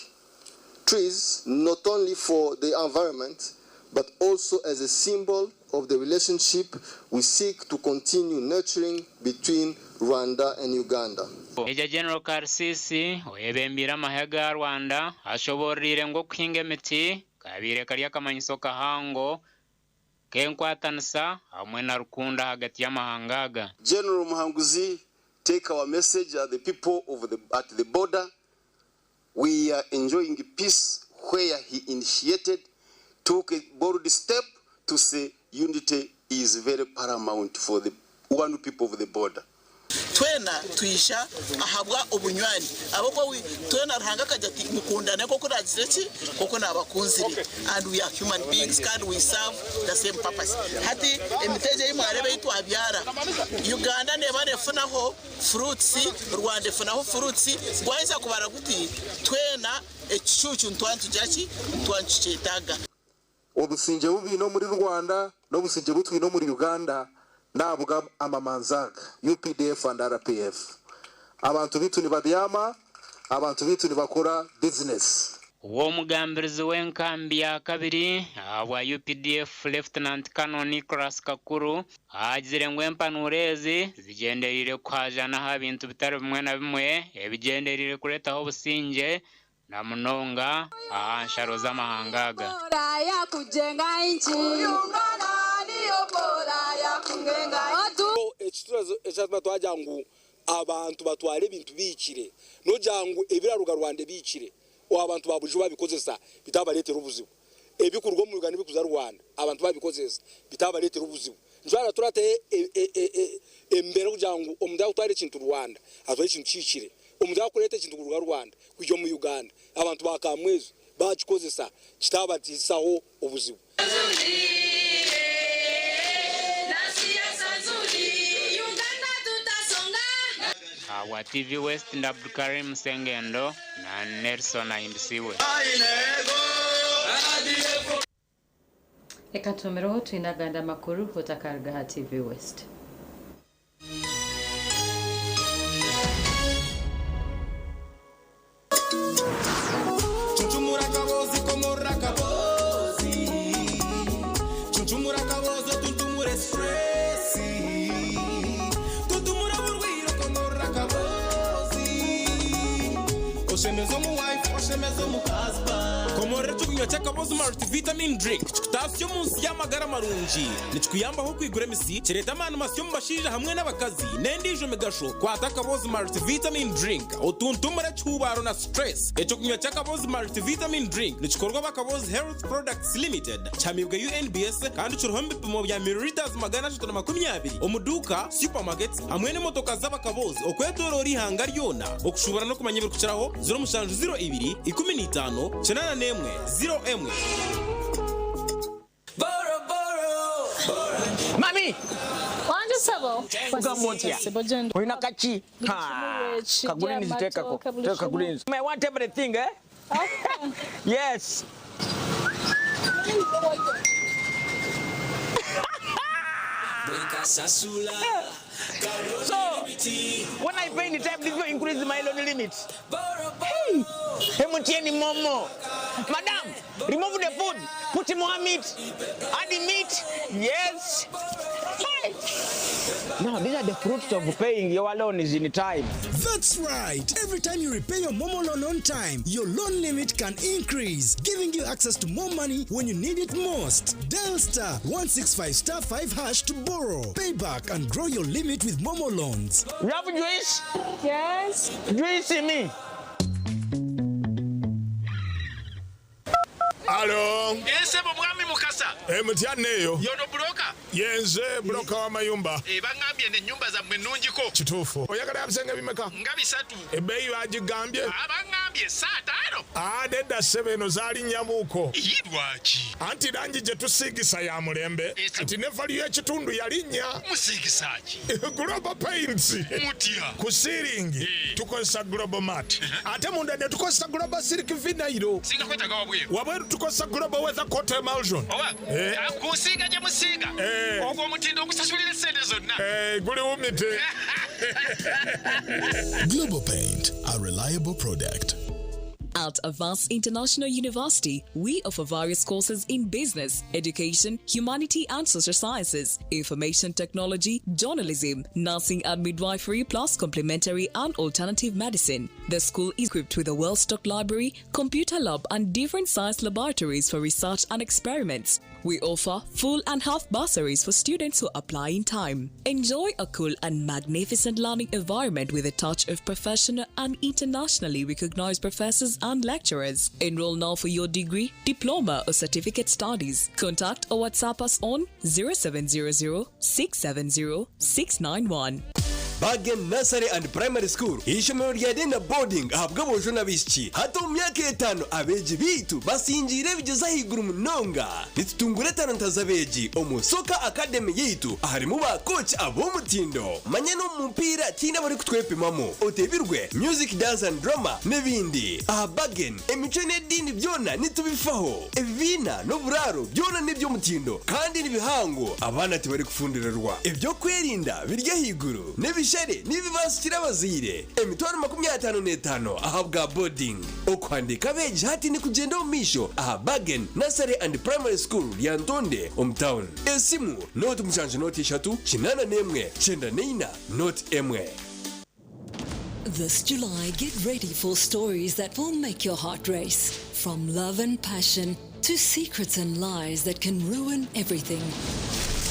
trees not only for the environment, but also as a symbol of the relationship we seek to continue nurturing between Rwanda and Uganda. Major General Karusisi, oyebembeire amahe ga Rwanda, ashoboororiire ngu okuhinga emiti kabaire kari akamanyiso kahango k'enkwatanisa hamwe na rukundo ahagati y'amahanga aga. General Muhanguzi, take our message at the people of the, at the border. We are enjoying peace where he initiated, took a bold step to say unity is very paramount for the One people of the border. Twena twija ahabwa obunywani. Ahabw'okuba wi-, twena Ruhanga akagira ati, "Mukundane nk'oku naagizire ki? Nk'oku naabakunzire." And we are human beings, kandi we serve the same purpose. Hati emiti egi ei mwareeba ei twabyara, Uganda neeba neefunaho fruits, Rwanda efunaho fruits, gwaheza kubara guti, twena ekicucu nitwaba nitugira ki? Nitwaba nitukyetaaga. Obusingye obu baine omuri Rwanda n'obusingye obu twine omuri Uganda n'ahabwa amamanza aga, U P D F and R P F. Abantu baitu nibabyama, abantu baitu nibakora business. W'omugambirizi w'enkambi ya kabiri ahabwa U P D F, Lieutenant Colonel Nicholas Kakuru, agizire ngu empanuura ezi zigyendereire kuhaajanaho ha bintu bitari bimwe na bimwe ebigyendereire kuleetaho obusingye, na munonga aha nsharo z'amahanga aga. Bora ya kujenga nchi. Uganda niyo bora ya kujenga nchi. Ekitulezo ekyatuma twagira ngu abantu batwara ebintu bihikire, nogira ngu ebiraruga Rwanda ebihikire, o, abantu ba bulijjo babikozesa, bitabaleetera obuzibu. Ebikuruga omu Uganda, ebikuza Rwanda, abantu babikozesa, bitabaleetera obuzibu. Nitwara turate e, e, e, e, embere kugira ngu omuntu akutwara ekintu Rwanda, atware ekintu kihikire. Omuntu akuleeta ekintu kuruga Rwanda, kwija omu Uganda, abantu ba Kamwezo bakikozesa, kitabatiisaho obuzibu. Habwa T V West, ndi Abdulkarim Sengendo na Nelson Ahimbisibwe. Eka tuhomereho, twine agandi amakuru otakaruga ha T V West. Cuncumura akaboozi, komorra akaboozi. Cuncumura akaboozi, otuntumure stress. Tuntumura oburwaire, komorra akaboozi. Oshemeze omu wife, oshemeze omu husband. Komorra ekyokunywa ky'akaboozi multivitamin drink, kikutaasya omu nsi y'amagara marungi. Nikikuyambaho kwigura emitsi, kireeta amaani masya omu bashaija hamwe n'abakazi, n'endiijo migasho. Kwata akaboozi multivitamin drink, otuntumure ekihuubaaro na stress. Ekyokunywa ky'akaboozi multivitamin drink nikikorwa aba Kaboozi Health Products Limited, kihamibwe U N B S kandi kiriho omu bipimo bya milliliters magana ashatu na makumi abiri omu duuka, supermarkets, hamwe n'emotoka z'abakaboozi okwetoroora ihanga lyona. Okushuubura n'okumanya ebirikukiraho, ziro musanju ziro ibiri, ikumi n'itaano, kinaana n'emwe, ziro emwe. Mami! Wange sebo. Ogamba otya? Sebo, genda. Oyina kaki? Ha. Buli kimu eki, kagulini, amatooke, tekako. Buli kimu. Teka kagulini. I want everything, eh? Okay. Yes. So, when I pay in time, did you increase my loan limit? Hey, M T N Momo. Madam, remove the food. Put more meat. Add meat. Yes. Hey. Now, these are the fruits of paying your loans in time. That's right. Every time you repay your Momo loan on time, your loan limit can increase, giving you access to more money when you need it most. Dial star one six five star five hash to borrow, pay back, and grow your limit with Momo loans. You have juice? Yes. Juice in me. Alo. Eh, sebo, Mwami Mukasa. Eh, mutya neyo? Yono broker? Yenze, broker wa mayumba. Eh, bangambye ne nyumba zammwe nnungi ko. Kituufu. Oyagala ya bisenge bimeka? Nga bisatu. Ebbeeyi bagigambye? Ah, bangambye saa taano. Ah, nedda sebo, eno zalinnya buko. Ii, lwaki? Anti langi gye tusiigisa ya mulembe. Eh, sebo. Kati ne value y'ekitundu yalinnya. Musiigisa ki? Global Paints. Mutya? Ku ceiling, eh, tukozesa Global Mat. Ate munda ne tukozesa Global Silk Vinyl. Singa kwetaaga wabweru. Wabweru tukozesa Global Weather Coat Emulsion. Owa? Eh. Ah, kusiiga gye musiiga? Eh. Ogwo omutindo ogusasulira ssente zonna. Eh, guli umite. Global Paint, a reliable product. At Avance International University, we offer various courses in business, education, humanity and social sciences, information technology, journalism, nursing and midwifery, plus complementary and alternative medicine. The school is equipped with a well-stocked library, computer lab, and different science laboratories for research and experiments. We offer full and half bursaries for students who apply in time. Enjoy a cool and magnificent learning environment with a touch of professional and internationally recognized professors and lecturers. Enroll now for your degree, diploma, or certificate studies. Contact or WhatsApp us on zero seven zero zero six seven zero six nine one. Bargain Nursery and Primary School, ishomero rya day na boarding ahabw'aboojo n'abaishiki. Hati omu myaka etaano, abeegi baitu basingiire ebigyezo ahaiguru munonga. Nitutungura etalanta z'abeegi omu Soccer Academy yaitu, aharimu ba coach ab'omutindo. Manya n'omu mupiira tihaine abarikutwepimamu. Otebirwe music, dance and drama n'ebindi. Aha Bargain, emicwe n'ediini byona nitubifaho. Ebibiina n'oburaaro byona n'eby'omutindo kandi ni bihango. Abaana tibarikufundirirwa. Eby'okwerinda biri ahaiguru. N'ebishare nibibasikira abazaire. Emitwaro makumi ataano n'etaano ahabwa boarding. Okuhandiika abeegi hati nikugyenda omu maisho aha Bargain Nursery and Primary School, Lyantonde, omu town. Esimu, noti mushanju noti ishatu, kinaana n'emwe, kyenda na ina, noti emwe. This July, get ready for stories that will make your heart race. From love and passion to secrets and lies that can ruin everything.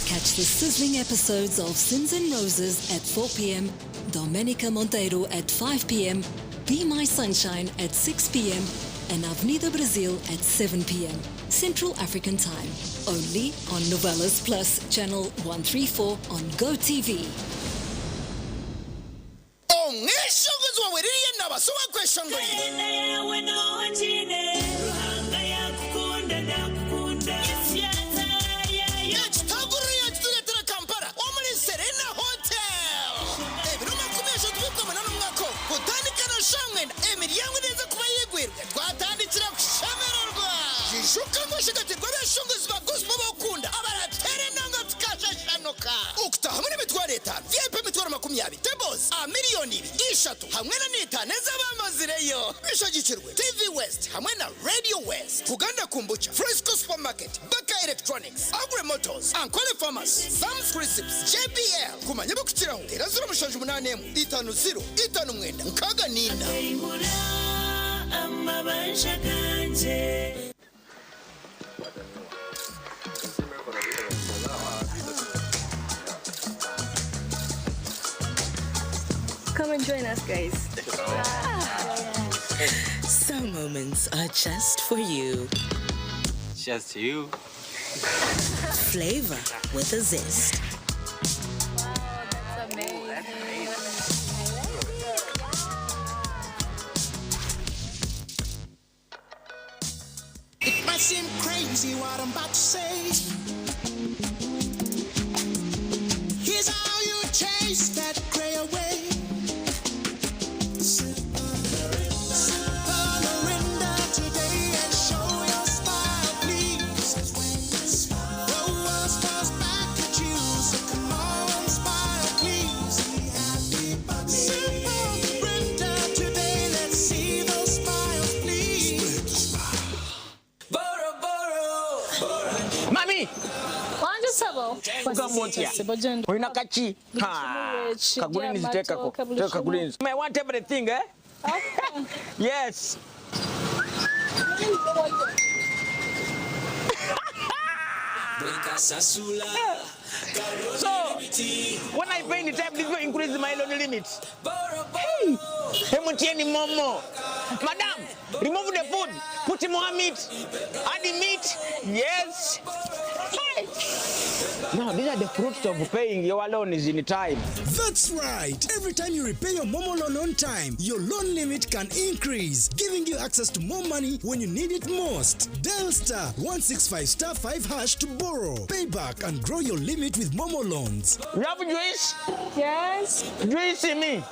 Catch the sizzling episodes of Sins and Roses at four p.m., Domenica Monteiro at five p.m., Be My Sunshine at six p.m., and Avenida Brasil at seven p.m. Central African Time. Only on Novelas Plus, channel one three four on Go T V. Omweshongozi wawe Lilian nabasaba kweshongorera. Kalenda yawe n'ohagine, Ruhanga yakukunda, nakukunda. Ekitaguriro yakituletera Kampala omuli Serena Hotel. Ebiro makumi ashatu by'okwamana n'omwaka ogu, kutandikira saaha mwenda, emiryango neeza kuba yigwirwe. Twatandikira kushemererwa. Ijuka ngu oshegatirwe abeshongozi ba gospel b'okukunda abarateera endongo tukashashanuka. Okutaha hamu n'emitwaro etaano, V I P emitwaro makumi abiri, tables, a, miliyoni ibiri, ishatu, hamwe na n'itaano ez'abamazireyo. Bishagikirwe T V West hamwe na Radio West, Uganda Kombucha, Fresco Supermarket, Baka Electronics, Agri Motors, Ankole Pharmacy, Sam's Crisps, J B L. Kumanya ebikukiraho, teera ziro mushanju munaana emu, itaano ziro, itaano mwenda, nkaaga na ina. Akaihura amabanja gangye. Come and join us, guys. Some moments are just for you. Just you. Flavor with a zest. Wow, that's amazing. It might seem crazy what I'm about to say. Here's how you chase that gray away. Simple surrender today and show your smile, please. The world smiles back at you, so come on, smile, please. Simple surrender today, let's see those smiles, please. Mami! Wanje sebo. Ogamba otya? Sebo, genda. Oyina kaki? Ha. Kagulini ziteekako. Teeka kagulini. I want everything, eh? Yes. So, when I pay in time, this will increase my loan limit. Hey, M T N Momo. Madam, remove the food. Put more meat. Add the meat. Yes. Hey. Now, these are the fruits of paying your loans in time. That's right. Every time you repay your Momo loan on time, your loan limit can increase, giving you access to more money when you need it most. Dial star one six five star five hash to borrow, pay back, and grow your limit with Momo loans. You have juice? Yes. Juice in me.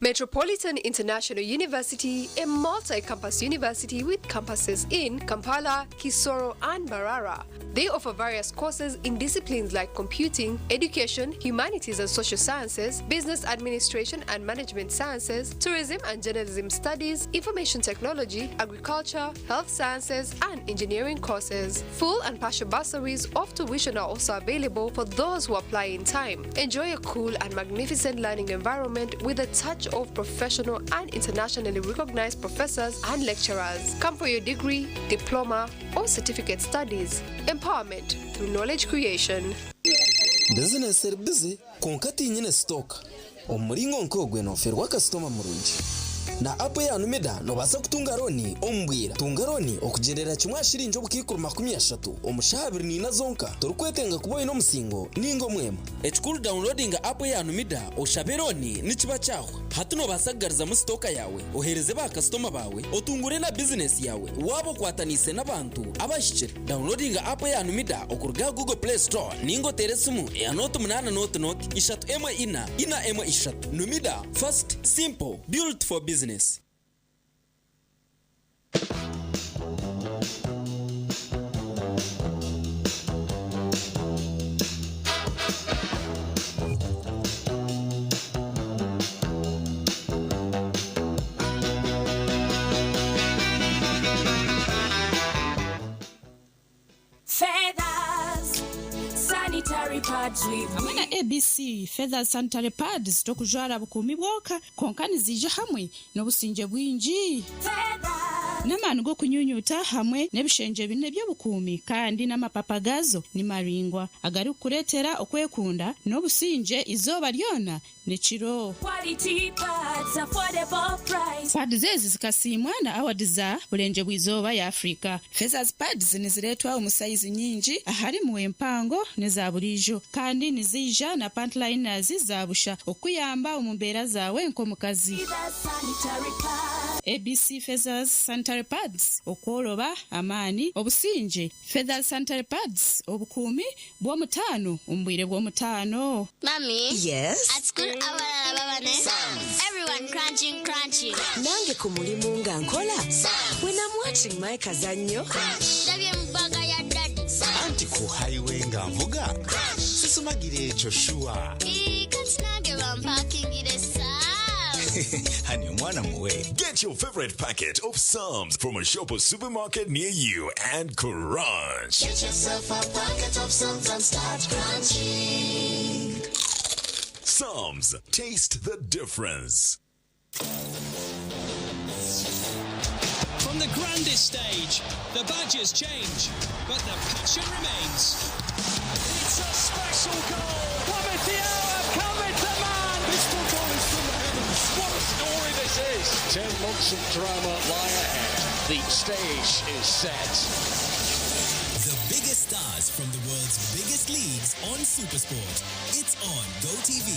Metropolitan International University, a multi-campus university with campuses in Kampala, Kisoro, and Mbarara. They offer various courses in disciplines like computing, education, humanities and social sciences, business administration and management sciences, tourism and journalism studies, information technology, agriculture, health sciences, and engineering courses. Full and partial bursaries of tuition are also available for those who apply in time. Enjoy a cool and magnificent learning environment with a touch of professional and internationally recognized professors and lecturers. Come for your degree, diploma, or certificate studies. Empowerment through knowledge creation. Business eri busy, kwonka tinyine stock. Omu mulingo nk'ogwo, noferwa kasitoma murungi. Na app eya Numida, nobaasa kutunga looni omu bwira. Tunga looni okugyendera kimwe aha shilingi obukaikuru makumi ashatu omu shaaha abiri na ina zonka. Torikwetenga kuba oine omusingo ninga omwema. Ekikuru, downloadinga app eya Numida, oshabe looni, nikiba kyahwa. Hati nobaasa kugarizamu sitooka yaawe, oheereze ba kasitoma baawe, otungure na bizinesi yaawe, waaba okwataniise n'abantu abahikire. Downloadinga app eya Numida okuruga aha Google Play Store, ninga oteere esimu eya noti munaana noti noti, ishatu emwe ina, ina emwe ishatu. Numida, fast, simple, built for business. Feathers, sanitary pads with hamwe na A B C Feathers Sanitary Pads, tokujwara bukuumi bwonka, kwonka niziija hamwe n'obusingye bwingi, Feathers, n'amaani g'okunyunyuuta, hamwe n'ebishengye binu eby'obukuumi, kandi n'amapapa gaazo ni maraingwa, agarikukuleetera okwekunda n'obusingye izooba lyona n'ekiro. Quality pads, affordable price. Pads ezi zikasiimwa na award za Bulengye bw'Izooba ya Afrika. Feathers pads nizireetwa omu sayizi nyingi, ahalimu empango n'eza buliijo, kandi niziija na pant liners za busha okukuyamba omu mbeera zaawe nk'omukazi. Feathers sanitary pads. A B C Feathers sanitary pads, okworoba, amaani, obusingye. Feathers sanitary pads, obukuumi bw'omutaano omu bwire bw'omutaano. Mami, yes, at school abalala baba ne Sam's. Everyone crunching, crunching. Nange ku mulimu nga nkola, Sam's. When I'm watching my kazannyo, ndabye mu bbaga ya daddy. Anti ku highway nga nvuga, sisumagire ekyo shuwa. Ii, kati nange bampakingire Sam's. Honey, omwana muwe. Get your favorite packet of Sam's from a shop or supermarket near you and crunch. Get yourself a packet of Sam's and start crunching. Sam's, taste the difference. From the grandest stage, the badges change, but the passion remains. It's a special goal. Come at the hour, come at the man. This football is from the heavens. What a story this is. Ten months of drama lie ahead. The stage is set. The biggest stars from the world's biggest leagues on SuperSport. It's on Go T V.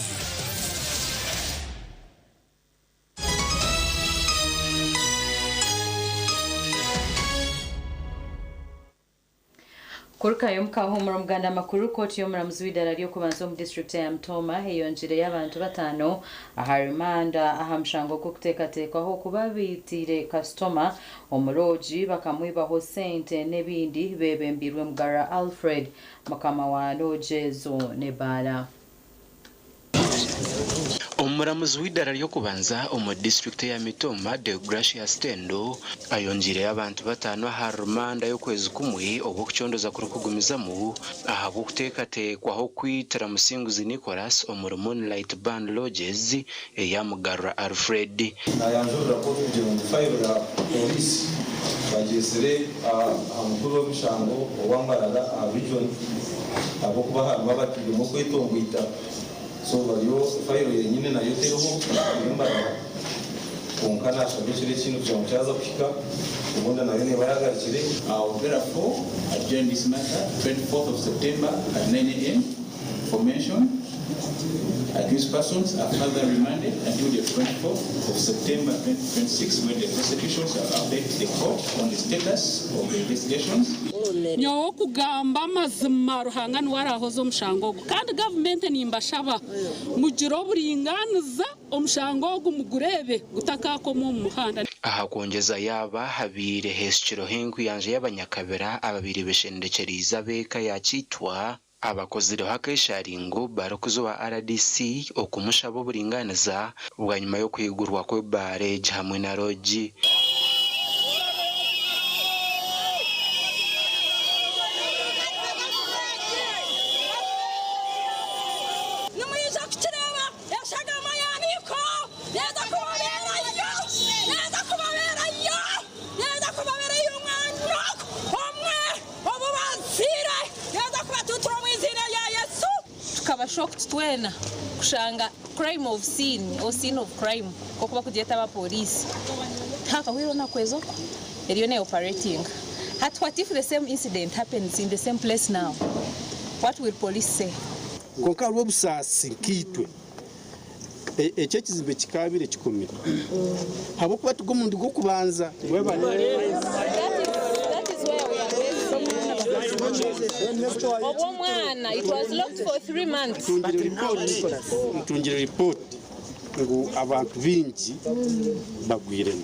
Kurugayo omu kahuumuro, muganda makuru, kooti y'omuramuzi w'eidaara ly'okubanza omu disiturikiti eya Mitooma eyongireyo abantu bataano aha rimanda aha mushango gw'okuteekateekwaho kuba baitaire kasitoma omu loogi, bakamwibaho sente n'ebindi. Bebembeirwe Mugarura Alfred, mukama wa loogi ezo n'ebbaala. Omuramuzi w'eidaara ly'okubanza omu disiturikiti eya Mitooma, Deogratius Tendo, ayongiireyo abantu bataano aha rumanda y'okwezi kumwe, obw'okucondoza kurikugumizamu ahabw'okuteekateekwaho kwitira Musinguzi Nicholas omuri Moonlight Band Lodges eya Mugarura Alfred. Nayanjurira kooti kugira ngu fayiro ya poliisi bagyetsire aha, aha mukuru w'emishango owa Mbarara aha region, habwokuba harimu abatairemu okwetongwita. So, bariyo, fayiro yenyini nayo teriho, eri Mbarara. Kwonka nashaba ekiro ekindi kugira ngu kyaza kuhika, obundi nayo neba yagarukire. I'll therefore adjourn this matter twenty-fourth of September at nine A M for mention. Accused persons are further remanded until the twenty-fourth of September twenty twenty-six, when the prosecution shall update the court on the status of the investigations. Nyowe okugamba amazima, Ruhanga niwe arahoza omushango ogu. Kandi gavumenti nimbashaba, mugire oburinganiza, omushango ogu mugureebe gutakakoma omu muhanda. Aha kwongeza yaaba habaire heesukireho enkuyanja y'abanyakabira ababaire beshendekyeriize ab'eka ya Kitwa, abakozireho akaisharingo barikuza owa R D C okumushaba oburinganiza bwanyima y'okuhigurwa kw'ebbaara egi hamwe na loogi. Nimwija kukireeba, eshagama ya Niiko neeza kubabeerayo, neeza kubabeerayo, neeza kubabeerayo omwana omwe obu bazaire, neeza kubatuutira omu iziina rya Yesu. Tukaba Shocked twena kushanga crime of scene or scene of crime, nk'oku bakugyeta aba police. Hakahwire onaku ezo eriyo ne operating. Hati, what if the same incident happens in the same place now? What will police say? Kwonka hariho obusaasi nkaitwe. E-, eki ekizimbe kikaabire kikomire. Habwokuba tugwa omurundi gw'okubanza. That is, that is where we are going. Obw'omwana, it was locked for three months. Ntungire report, ntungire report ngu abantu baingi bagwiremu.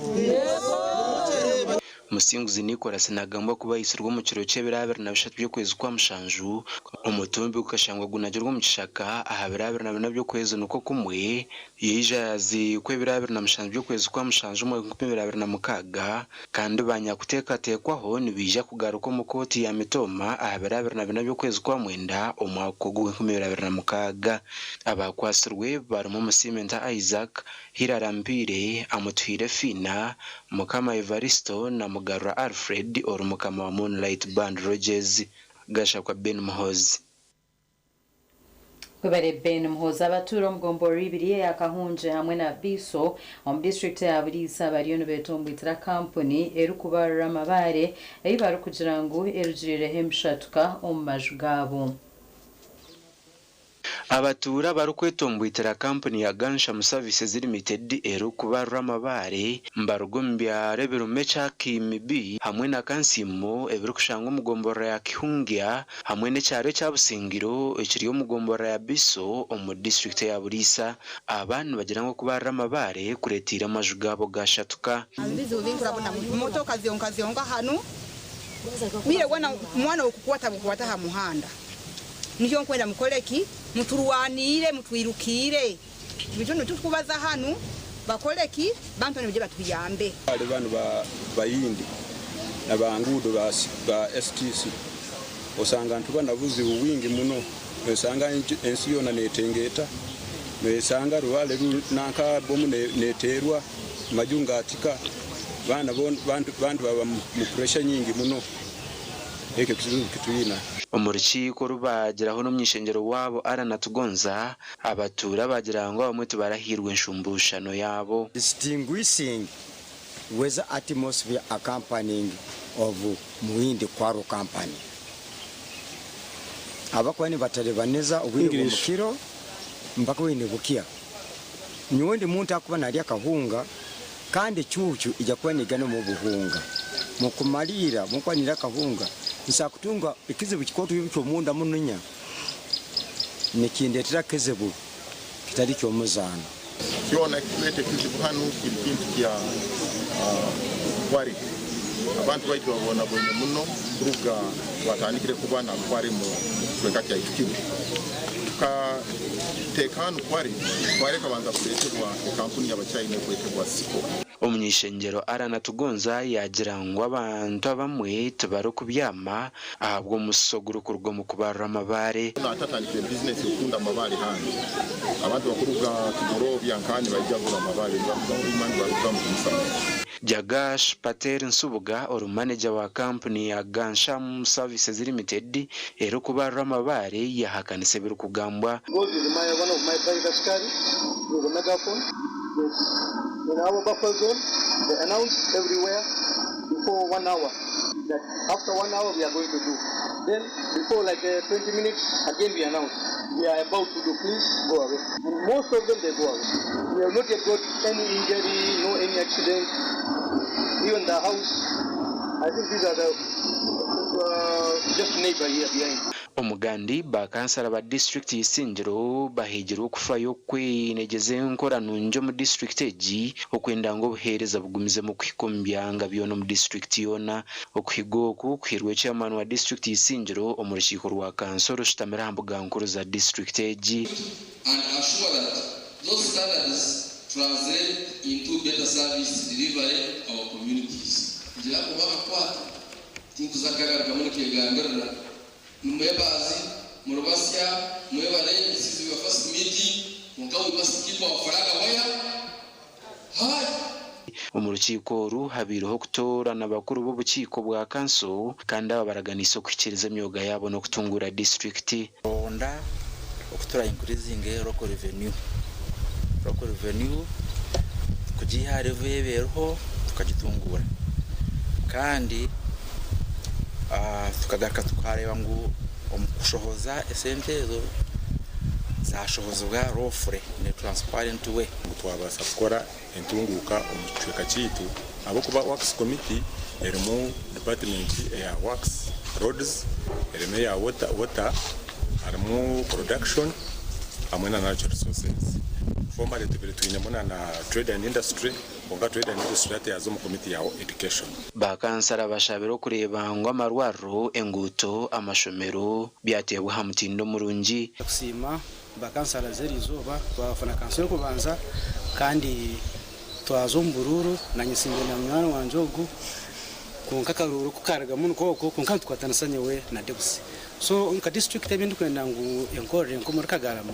Musinguzi Nicholas nagambwa kuba aisirwe omu kiro ky'ebiro abiri na bishatu by'okwezi kwa mushanju, omutumbi gukashangwa gunagirwe omu kishaka aha biro abiri na bina by'okwezi nikwo kumwe, yaija yazikwa ebiro abiri na mushanju by'okwezi kwa mushanju omwaka enkumi ibiri abiri na mukaaga, kandi banyakuteekateekwaho nibaija kugaruka omu kooti ya Mitooma aha biro abiri na bina by'okwezi kwa mwenda omwaka ogu enkumi ibiri abiri na mukaaga. Abakwasirwe barimu Musiimenta Isaac, Hillary Ampiire, Amutuhaire Fiina, Mukama Evaristo na Mugarura Alfred ori mukama wa Moonlight Band Lodges. Gashakwa Ben Muhozi. Webale Ben Muhozi. Abatuura omu gomborora ibiri eya Kahungye hamwe na Biso omu disiturikiti eya Buliisa bariyo nibetomboitira kampuni erukubarura amabaare ei barukugira ngu erugirireho emishatuka omu maju gaabo. Abatuura abarukwetomboitira kampuni ya Gansham Services Limited erukubarura amabaare, mbaruga omu byaro ebirumu ekya Kimibi hamwe na Kansiimo ebirukushangwa omu gomborora ya Kihungya, hamwe n'ekyaro ekya Busingiro ekiri omu gomborora ya Biso omu disiturikiti eya Buliisa. Aba nibagira ngu okubarura amabaare kuretiire amaju gaabo gashatuka. Ebizibu binkurabona mu motoka zyonka zyonka hanu. Mire bwana mwana okukwata bukwata ha muhanda. Nikyo nkwenda mukole ki? Muturwaniire, mutwirukiire. Bitunu tukubaza hanu, bakole ki? Bantu banu baije batuyambe. Kale banu ba, bayindi, na ba nguudo ba si-, ba S T C. Osanga ntuba na buzibu bwingi muno. Nosanga enki-, ensi yoona netengeeta. Nosanga rubaale ru-, nanka bomu ne-, neteerwa, maju ngatika. Baana bon-, bantu, bantu baba mu, mu pressure nyingi muno. Ekyo kizibu kitwina. Omu rukiiko oru baagiraho n'omunyishengyero waabo, Allan Atugonza, abatuura baagira ngu abamwe tibarahiirwe enshumbushano yaabo. Distinguishing weather atmosphere accompanying of Muhindi Quarry Company. Abakuba nibatalibaniza obwire bw'omu kiro, mpaka oine bukya. Nyowe ndi muntu akuba nalya akahunga, kandi ecuucu ija kuba negana omu buhunga. Mukumalirra, munkuba nirya akahunga, nsa kutunga ekizibu kikooto ky'omunda muno nya, nikindetera kizibu kitali ky'omuzaano. Kyona ekituleeta ekizibu hanu kiri kintu kya, ah, quarry. Abantu baitu babonaboine muno kuruga twatandikire kuba na quarry mu kicweka kyaitu kinu. Tukateeka hanu quarry, quarry ekabanza kuleetebwa ekampuni y'Abachina ekwetebwa Siko. Omunyishengyero Allan Atugonza yaagira ngu abantu abamwe tibarukubyama ahabw'omususo ogurukuruga omu kubarura amabaare. Natatandikire business y'okutunda amabaare hanu. Abantu bakuruga Kigorobya nkani baija kugura amabaare, nibaruga Hoima, nibaruga mu Musambira. Jagash Patel Nsubuga, ori maneja wa kampuni ya Gansham Services Limited erukubarura amabaare, yahakanisa ebirukugambwa. Goes with my, one of my private cars with a megaphone. Yes. In our buffer zone, they announce everywhere before one hour that after one hour we are going to do. Then before, like, uh, twenty minutes, again we announce we are about to do. Please go away. And most of them, they go away. We have not yet got any injury, no any accident. Even the house, I think these are the, uh, just neighbor here behind. Omugandi, bakansara ba disiturikiti y'Isingiro bahaigirwe okufayo kweyegyeza enkora nungi omu disiturikiti egi, okwenda ngu obuheereza bugumizemu kuhika omu byanga byona omu disiturikiti yoona. Okuhiga oku kuhairwe chairman wa disiturikiti y'Isingiro omu rukiiko rwa kanso orushutamire aha mbuga nkuru za disiturikiti egi. And assure that those standards translate into better service delivery to our communities. Ngira ngu bakakwata, tinkuza kugagarukamu nikyegambirira. Nimwebaazi, murubasya, mwebale, this is your first meeting, kwonka we must keep our flag where? High. Omu rukiiko oru habaireho okutoorana bakuru b'obukiiko bwa kanso, kandi aba baraganiise okuhikiiriza emyoga yaabo n'okutunguura disiturikiti. Ronda Okutura increasing local revenue. Local revenue kugiiha ha level eba eriho, tukagitunguura. Kandi, ah, tukagaruka tukareeba ngu omu kushohoza esente ezo zashohozebwa lawfully, in a transparent way. Ngu twabaasa kukora entunguuka omu kicweka kyaitu, habwokuba Works Committee erimu department eya Works, Roads, erimu eya Water, Water, harimu Production, hamwe na Natural Resources. Formerly tubaire twinemu na, na Trade and Industry, kwonka Trade and Industry hati yaza omu committee ya Education. Bakansara bashabire okureeba ngu amarwarro, enguuto, amashomero byateebwa ha mutindo murungi. Kusiima bakansara z'eri izooba, twafuna kansa y'okubanza, kandi twaza omu buruuru, nanye nsimbire na munywani wangye ogu, kwonka akaruuru kukarugamu niko oko, kwonka nitukwatanisa nyowe na Debusi. So, nka district ebi ndikwenda ngu enkorre nk'omuri Kagarama,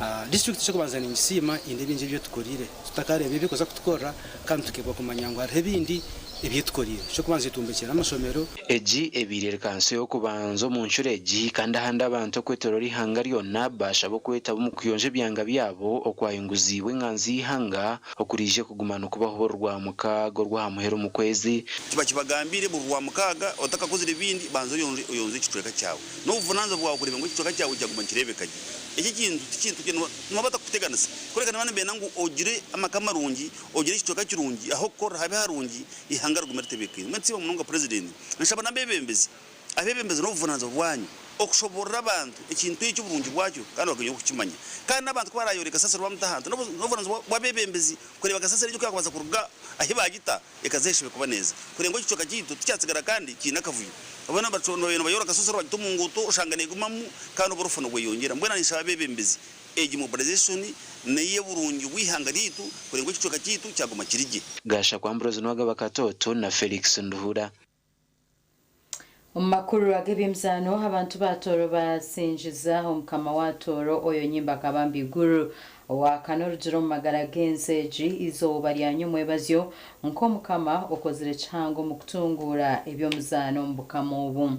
ah, district eky'okubanza ningisiima, eine bingi ebi etukoriire. Tutakareeba ebi ekuza kutukorra, kandi tukebwa kumanya ngu haroho ebindi ebi etukoriire. Eky'okubanza etumbekyere amashomero. Egi ebaire eri kansa y'okubanza omu ncuro egi, kandi ahandi abantu okwetoroora ihanga lyona baashaba okwetaba omu kuyonja ebyanga byabo okwayunguziibwe enganzi y'ihanga okuraije kuguma nikubaho buli Rwamukaaga orw'aha muheru omu kwezi. Kiba kibagambiire buli Rwamukaaga, otakakozire bindi, banza oyonje, oyonje ekicweka kyawe. N'obuvunaanizibwa bwawe kureeba ngu ekicweka kyawe kyaguma nikireebeka gye. Eki ekintu tikintu kinu, niba batakuteganisa. Kureka niba nibenda ngu ogire amaka marungi, ogire ekicweka kirungi, ah'okukorra habe harungi, ihanga rigume litebekaine. Mbwenu nsiima munonga President. Ninshaba n'abebembezi, abebembezi n'obuvunaanizibwa bwanyu okushoborora abantu ekintu eki oburungi bwakyo, kandi bakainywe kukimanya. Kandi n'abantu ku barayoreka kasasiro bamutaha hantu, n'obu-, n'obuvunaanizibwa bw'abebembezi kureeba kasasiro egi oku yakubaasa kuruga ahi bagita, ekaza eshube kuba neeza. Kureeba ngu ekicweka kyaitu tikyasigara kandi kiine akavuyo. Abana bato nibabaire nibayora kasasiro bagita omu nguuto, oshanga neegumamu, kandi oburofu nibweyongyera. Mbwenu ninshaba abebembezi, egi mobilization n'ey'oburungi bw'ihanga lyaitu, kureeba ngu ekicweka kyaitu kyaguma kiri gye. Gashakwa Ambrose Nuwagaba Katooto na Felix Nduhura. Omu makuru ag'eby'emizaano, abantu ba Tooro basingiza Omukama wa Tooro, Oyo Nyimba Kabambi Iguru, owa kana orugire omu magara g'ensi egi, izooba lyanyu omwebazyo, nk'Omukama okozire kihango omu kutunguura eby'omuzaano omu Bukama obu.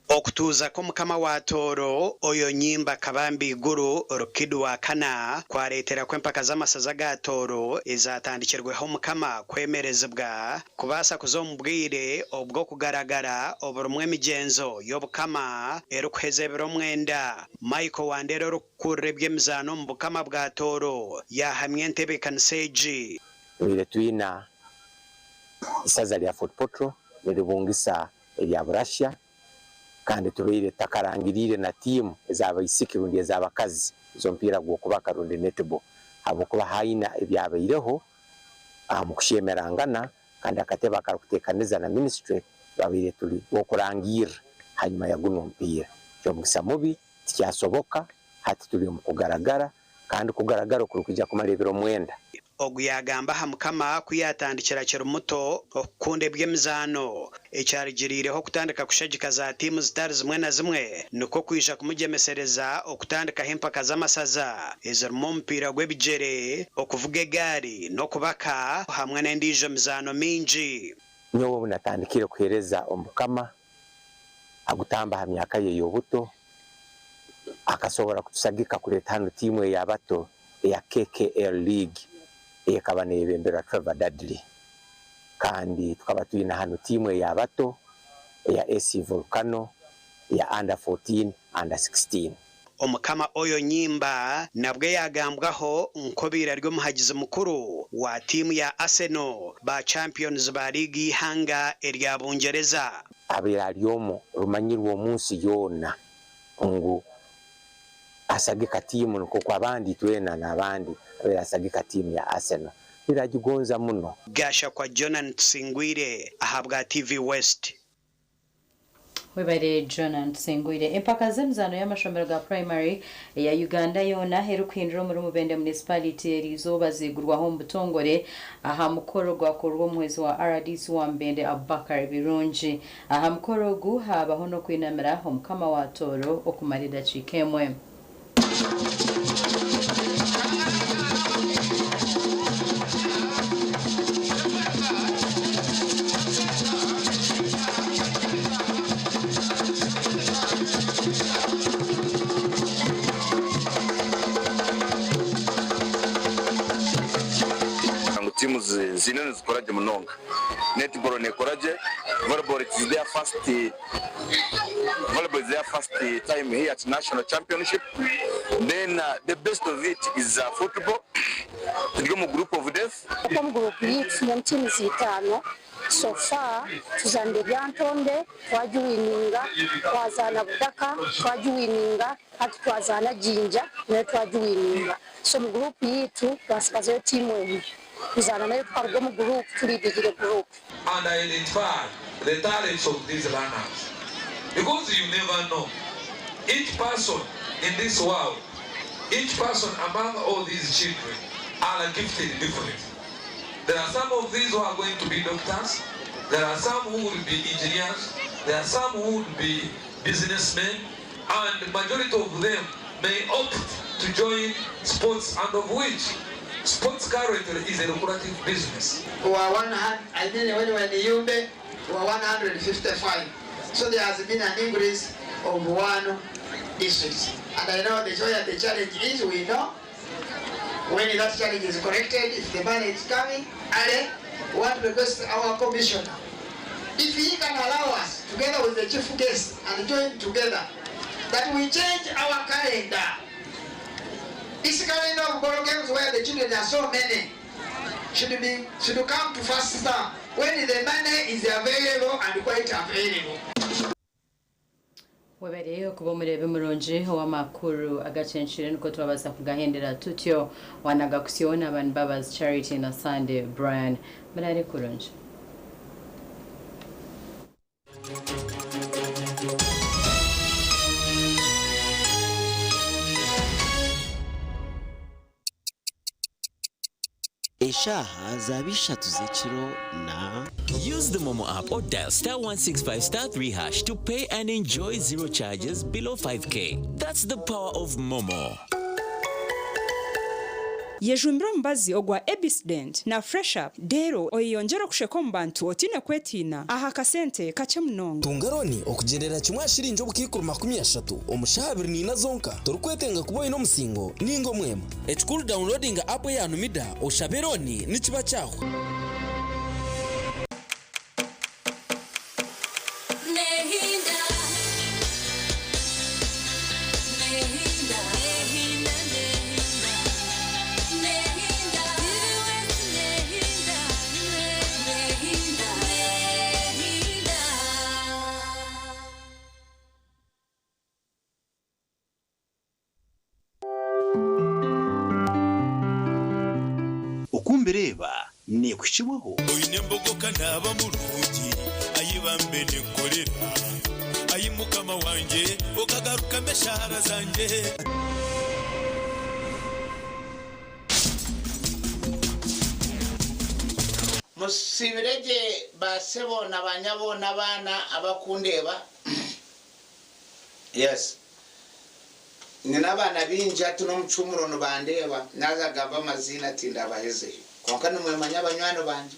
Okutuuza kw'Omukama wa Tooro, Oyo Nyimba Kabambi Iguru, Rukidu wa kana, kwaletera ku empaka z'amasaza ga Tooro ezatandikirweho Omukama kwemerezibwa, kubaasa kuza omu bwire obw'okugaragara oburumu emigyenzo y'Obukama erukuheza ebiro mwenda. Michael Wandera, orukukurra eby'emizaano omu Bukama bwa Tooro, yahamya entebeekanisa egi. Tubaire twina isaza lya Fort Portal niribungisa erya Burasya, kandi tubaire tutakarangiriire na tiimu ez'abaisiki rundi ez'abakazi ez'omupiira gw'okubaka rundi netball, habwokuba haina ebyabaireho, ah, mu kusyemerangana, kandi akatebe akarukuteekaniza na minisitule twabaire tuli b'okurangirra hanyuma ya gunu omupiira. Ky'omugisa mubi, tikyasoboka, hati tuli omu kugaragara, kandi kugaragara okurukwija kumara ebiro mwenda. Ogu yagamba ha Mukama ku yatandikire akiri muto okukunda eby'emizaano. Ekyarugiriireho kutandika kushagika za tiimu zitali zimwe na zimwe, nukwo kwija kumugyemesereza okutandikaho empaka z'amasaza ezirumu omupiira gw'ebigyere, okuvuga egaali, n'okubaka, hamwe n'endiijo mizaano mingi. Nyowe obu natandikire kuheereza Omukama, agutamba ha myaka ye ey'obuto, akasobora kutusagika kuleeta hanu tiimu ey'abato eya K K L League, ey'ekaba neeyebemberwa Trevor Dudley. Kandi tukaba twina hanu tiimu ey'abato eya A C Volcano, eya under fourteen, under sixteen. Omukama Oyo Nyimba nabwe yagambwaho nk'obaire ali omuhagizi mukuru wa tiimu ya Arsenal, ba champions ba liigi y'ihanga erya Bungereza. Abaire ali omu rumanyirwe omu nsi yoona ngu asagika tiimu, nk'oku abandi itwena n'abandi abaire asagika tiimu ya Arsenal. Abaire agigonza muno. Gashakwa Jonan Tusingwire ahabwa T V West. Webale, Jonan Tusingwire. Empaka z'emizaano y'amashomero ga primary eya Uganda yoona erukuhindura omuri Mubende Municipality eri izooba ziigurwaho omu butongore aha mukoro ogwakorwa omuhwezi wa R D C wa Mubende, Abubakar Birungi. Aha mukoro ogu habaho n'okwinamira Omukama wa Tooro okumara edakiika emwe. Zinu nizikora gye munonga. Netball nekora gye, volleyball it is their first, volleyball is their first time here at national championship. Then, uh, the best of it is, uh, football. Tuli omu group of death. Omu group yaitu, mu teams itaano. So far, tuzaanire Lyantonde, twagiwininga, twazaana Budaka, twagiwininga, hati twazaana Jinja, nayo twagiwininga. So, mu group yaitu, twasigazayo tiimu emu. Tuzaana nayo, tukaruga omu group, tulidigire group. And identify the talents of these learners. Because you never know. Each person in this world, each person among all these children are gifted differently. There are some of these who are going to be doctors. There are some who will be engineers. There are some who will be businessmen. And majority of them may opt to join sports, and of which sports currently is a lucrative business. Wa one hundred, I mean, when, when Yumbe, wa one hundred fifty-five. So there has been an increase of one district. And I know the joy and the challenge is, we know, when that challenge is corrected, if the money is coming, Ale, we want to request our commissioner, if he can allow us, together with the chief guest, and join together, that we change our calendar. This calendar of ball games where the children are so many should be, should come to first term when the money is available and quite available. Webale okuba omureebi murungi ow'amakuru agacencire, nukwo twabaasa kugahendera tutyo. Wanagakusyo naba nibabaza Charity na Sunday Brian. Muraare kurungi. Eshaaha zaaba ishatu z'ekiro na. Use the Momo app or dial star one six five star three hash to pay and enjoy zero charges below five K. That's the power of Momo. Yejumbire omubazi ogwa Ebis Dent na Fresh Up, reero oyeyongyere okushweka omu bantu otaine kwetiina aha kasente kakye munonga. Tunga looni okugyendera kimwe aha shilingi obukaikuru makumi ashatu omu shaaha abiri na ina zonka. Torikwetenga kuba oine omusingo ninga omwema. Ekikuru, downloadinga app eya Numida oshabe looni nikiba kyahwa. Oku mbireeba, nekuhikibwaho. Oine embogo kanaaba murungi, ayi bambe ninkorera, ayi mukama wangye, okagarukamu eshaara zangye. Musiibire gye ba sebo na ba nyabo n'abaana abakundeeba. Yes. Nyina abaana baingi, hati n'omu kihuumuro nibandeeba, naaza kugamba amaziina tindabahezeyo. Kwonka nimwemanya banywani bangye.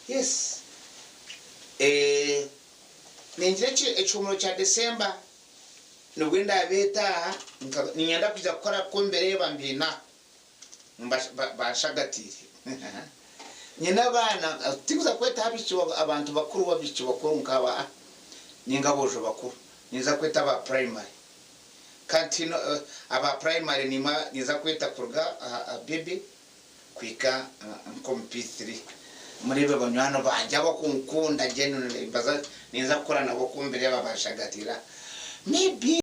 Yes. Eh, ningira eki-, ekihuumuro kya December, nubwo ndabeeta aha, nka-, ninyenda kwija kukora kuko mbireeba mbaine aha. Mba-, ba-, banshagatiire. Nyina abaana, tinkuza kweta abaishiki ba-, abantu bakuru, abaishiki bakuru nk'aba, ah, ninga aboojo bakuru. Ninza kweta aba primary. Kandi tihaine, eh, aba primary nima-, ninza kweta kuruga aha, aha baby kuhika, ah, nk'omu P three. Mureebe banywani bangye abakunkunda, genuinely, mbaza, ninza kukora nabo ku mbireeba banshagatiire. Maybe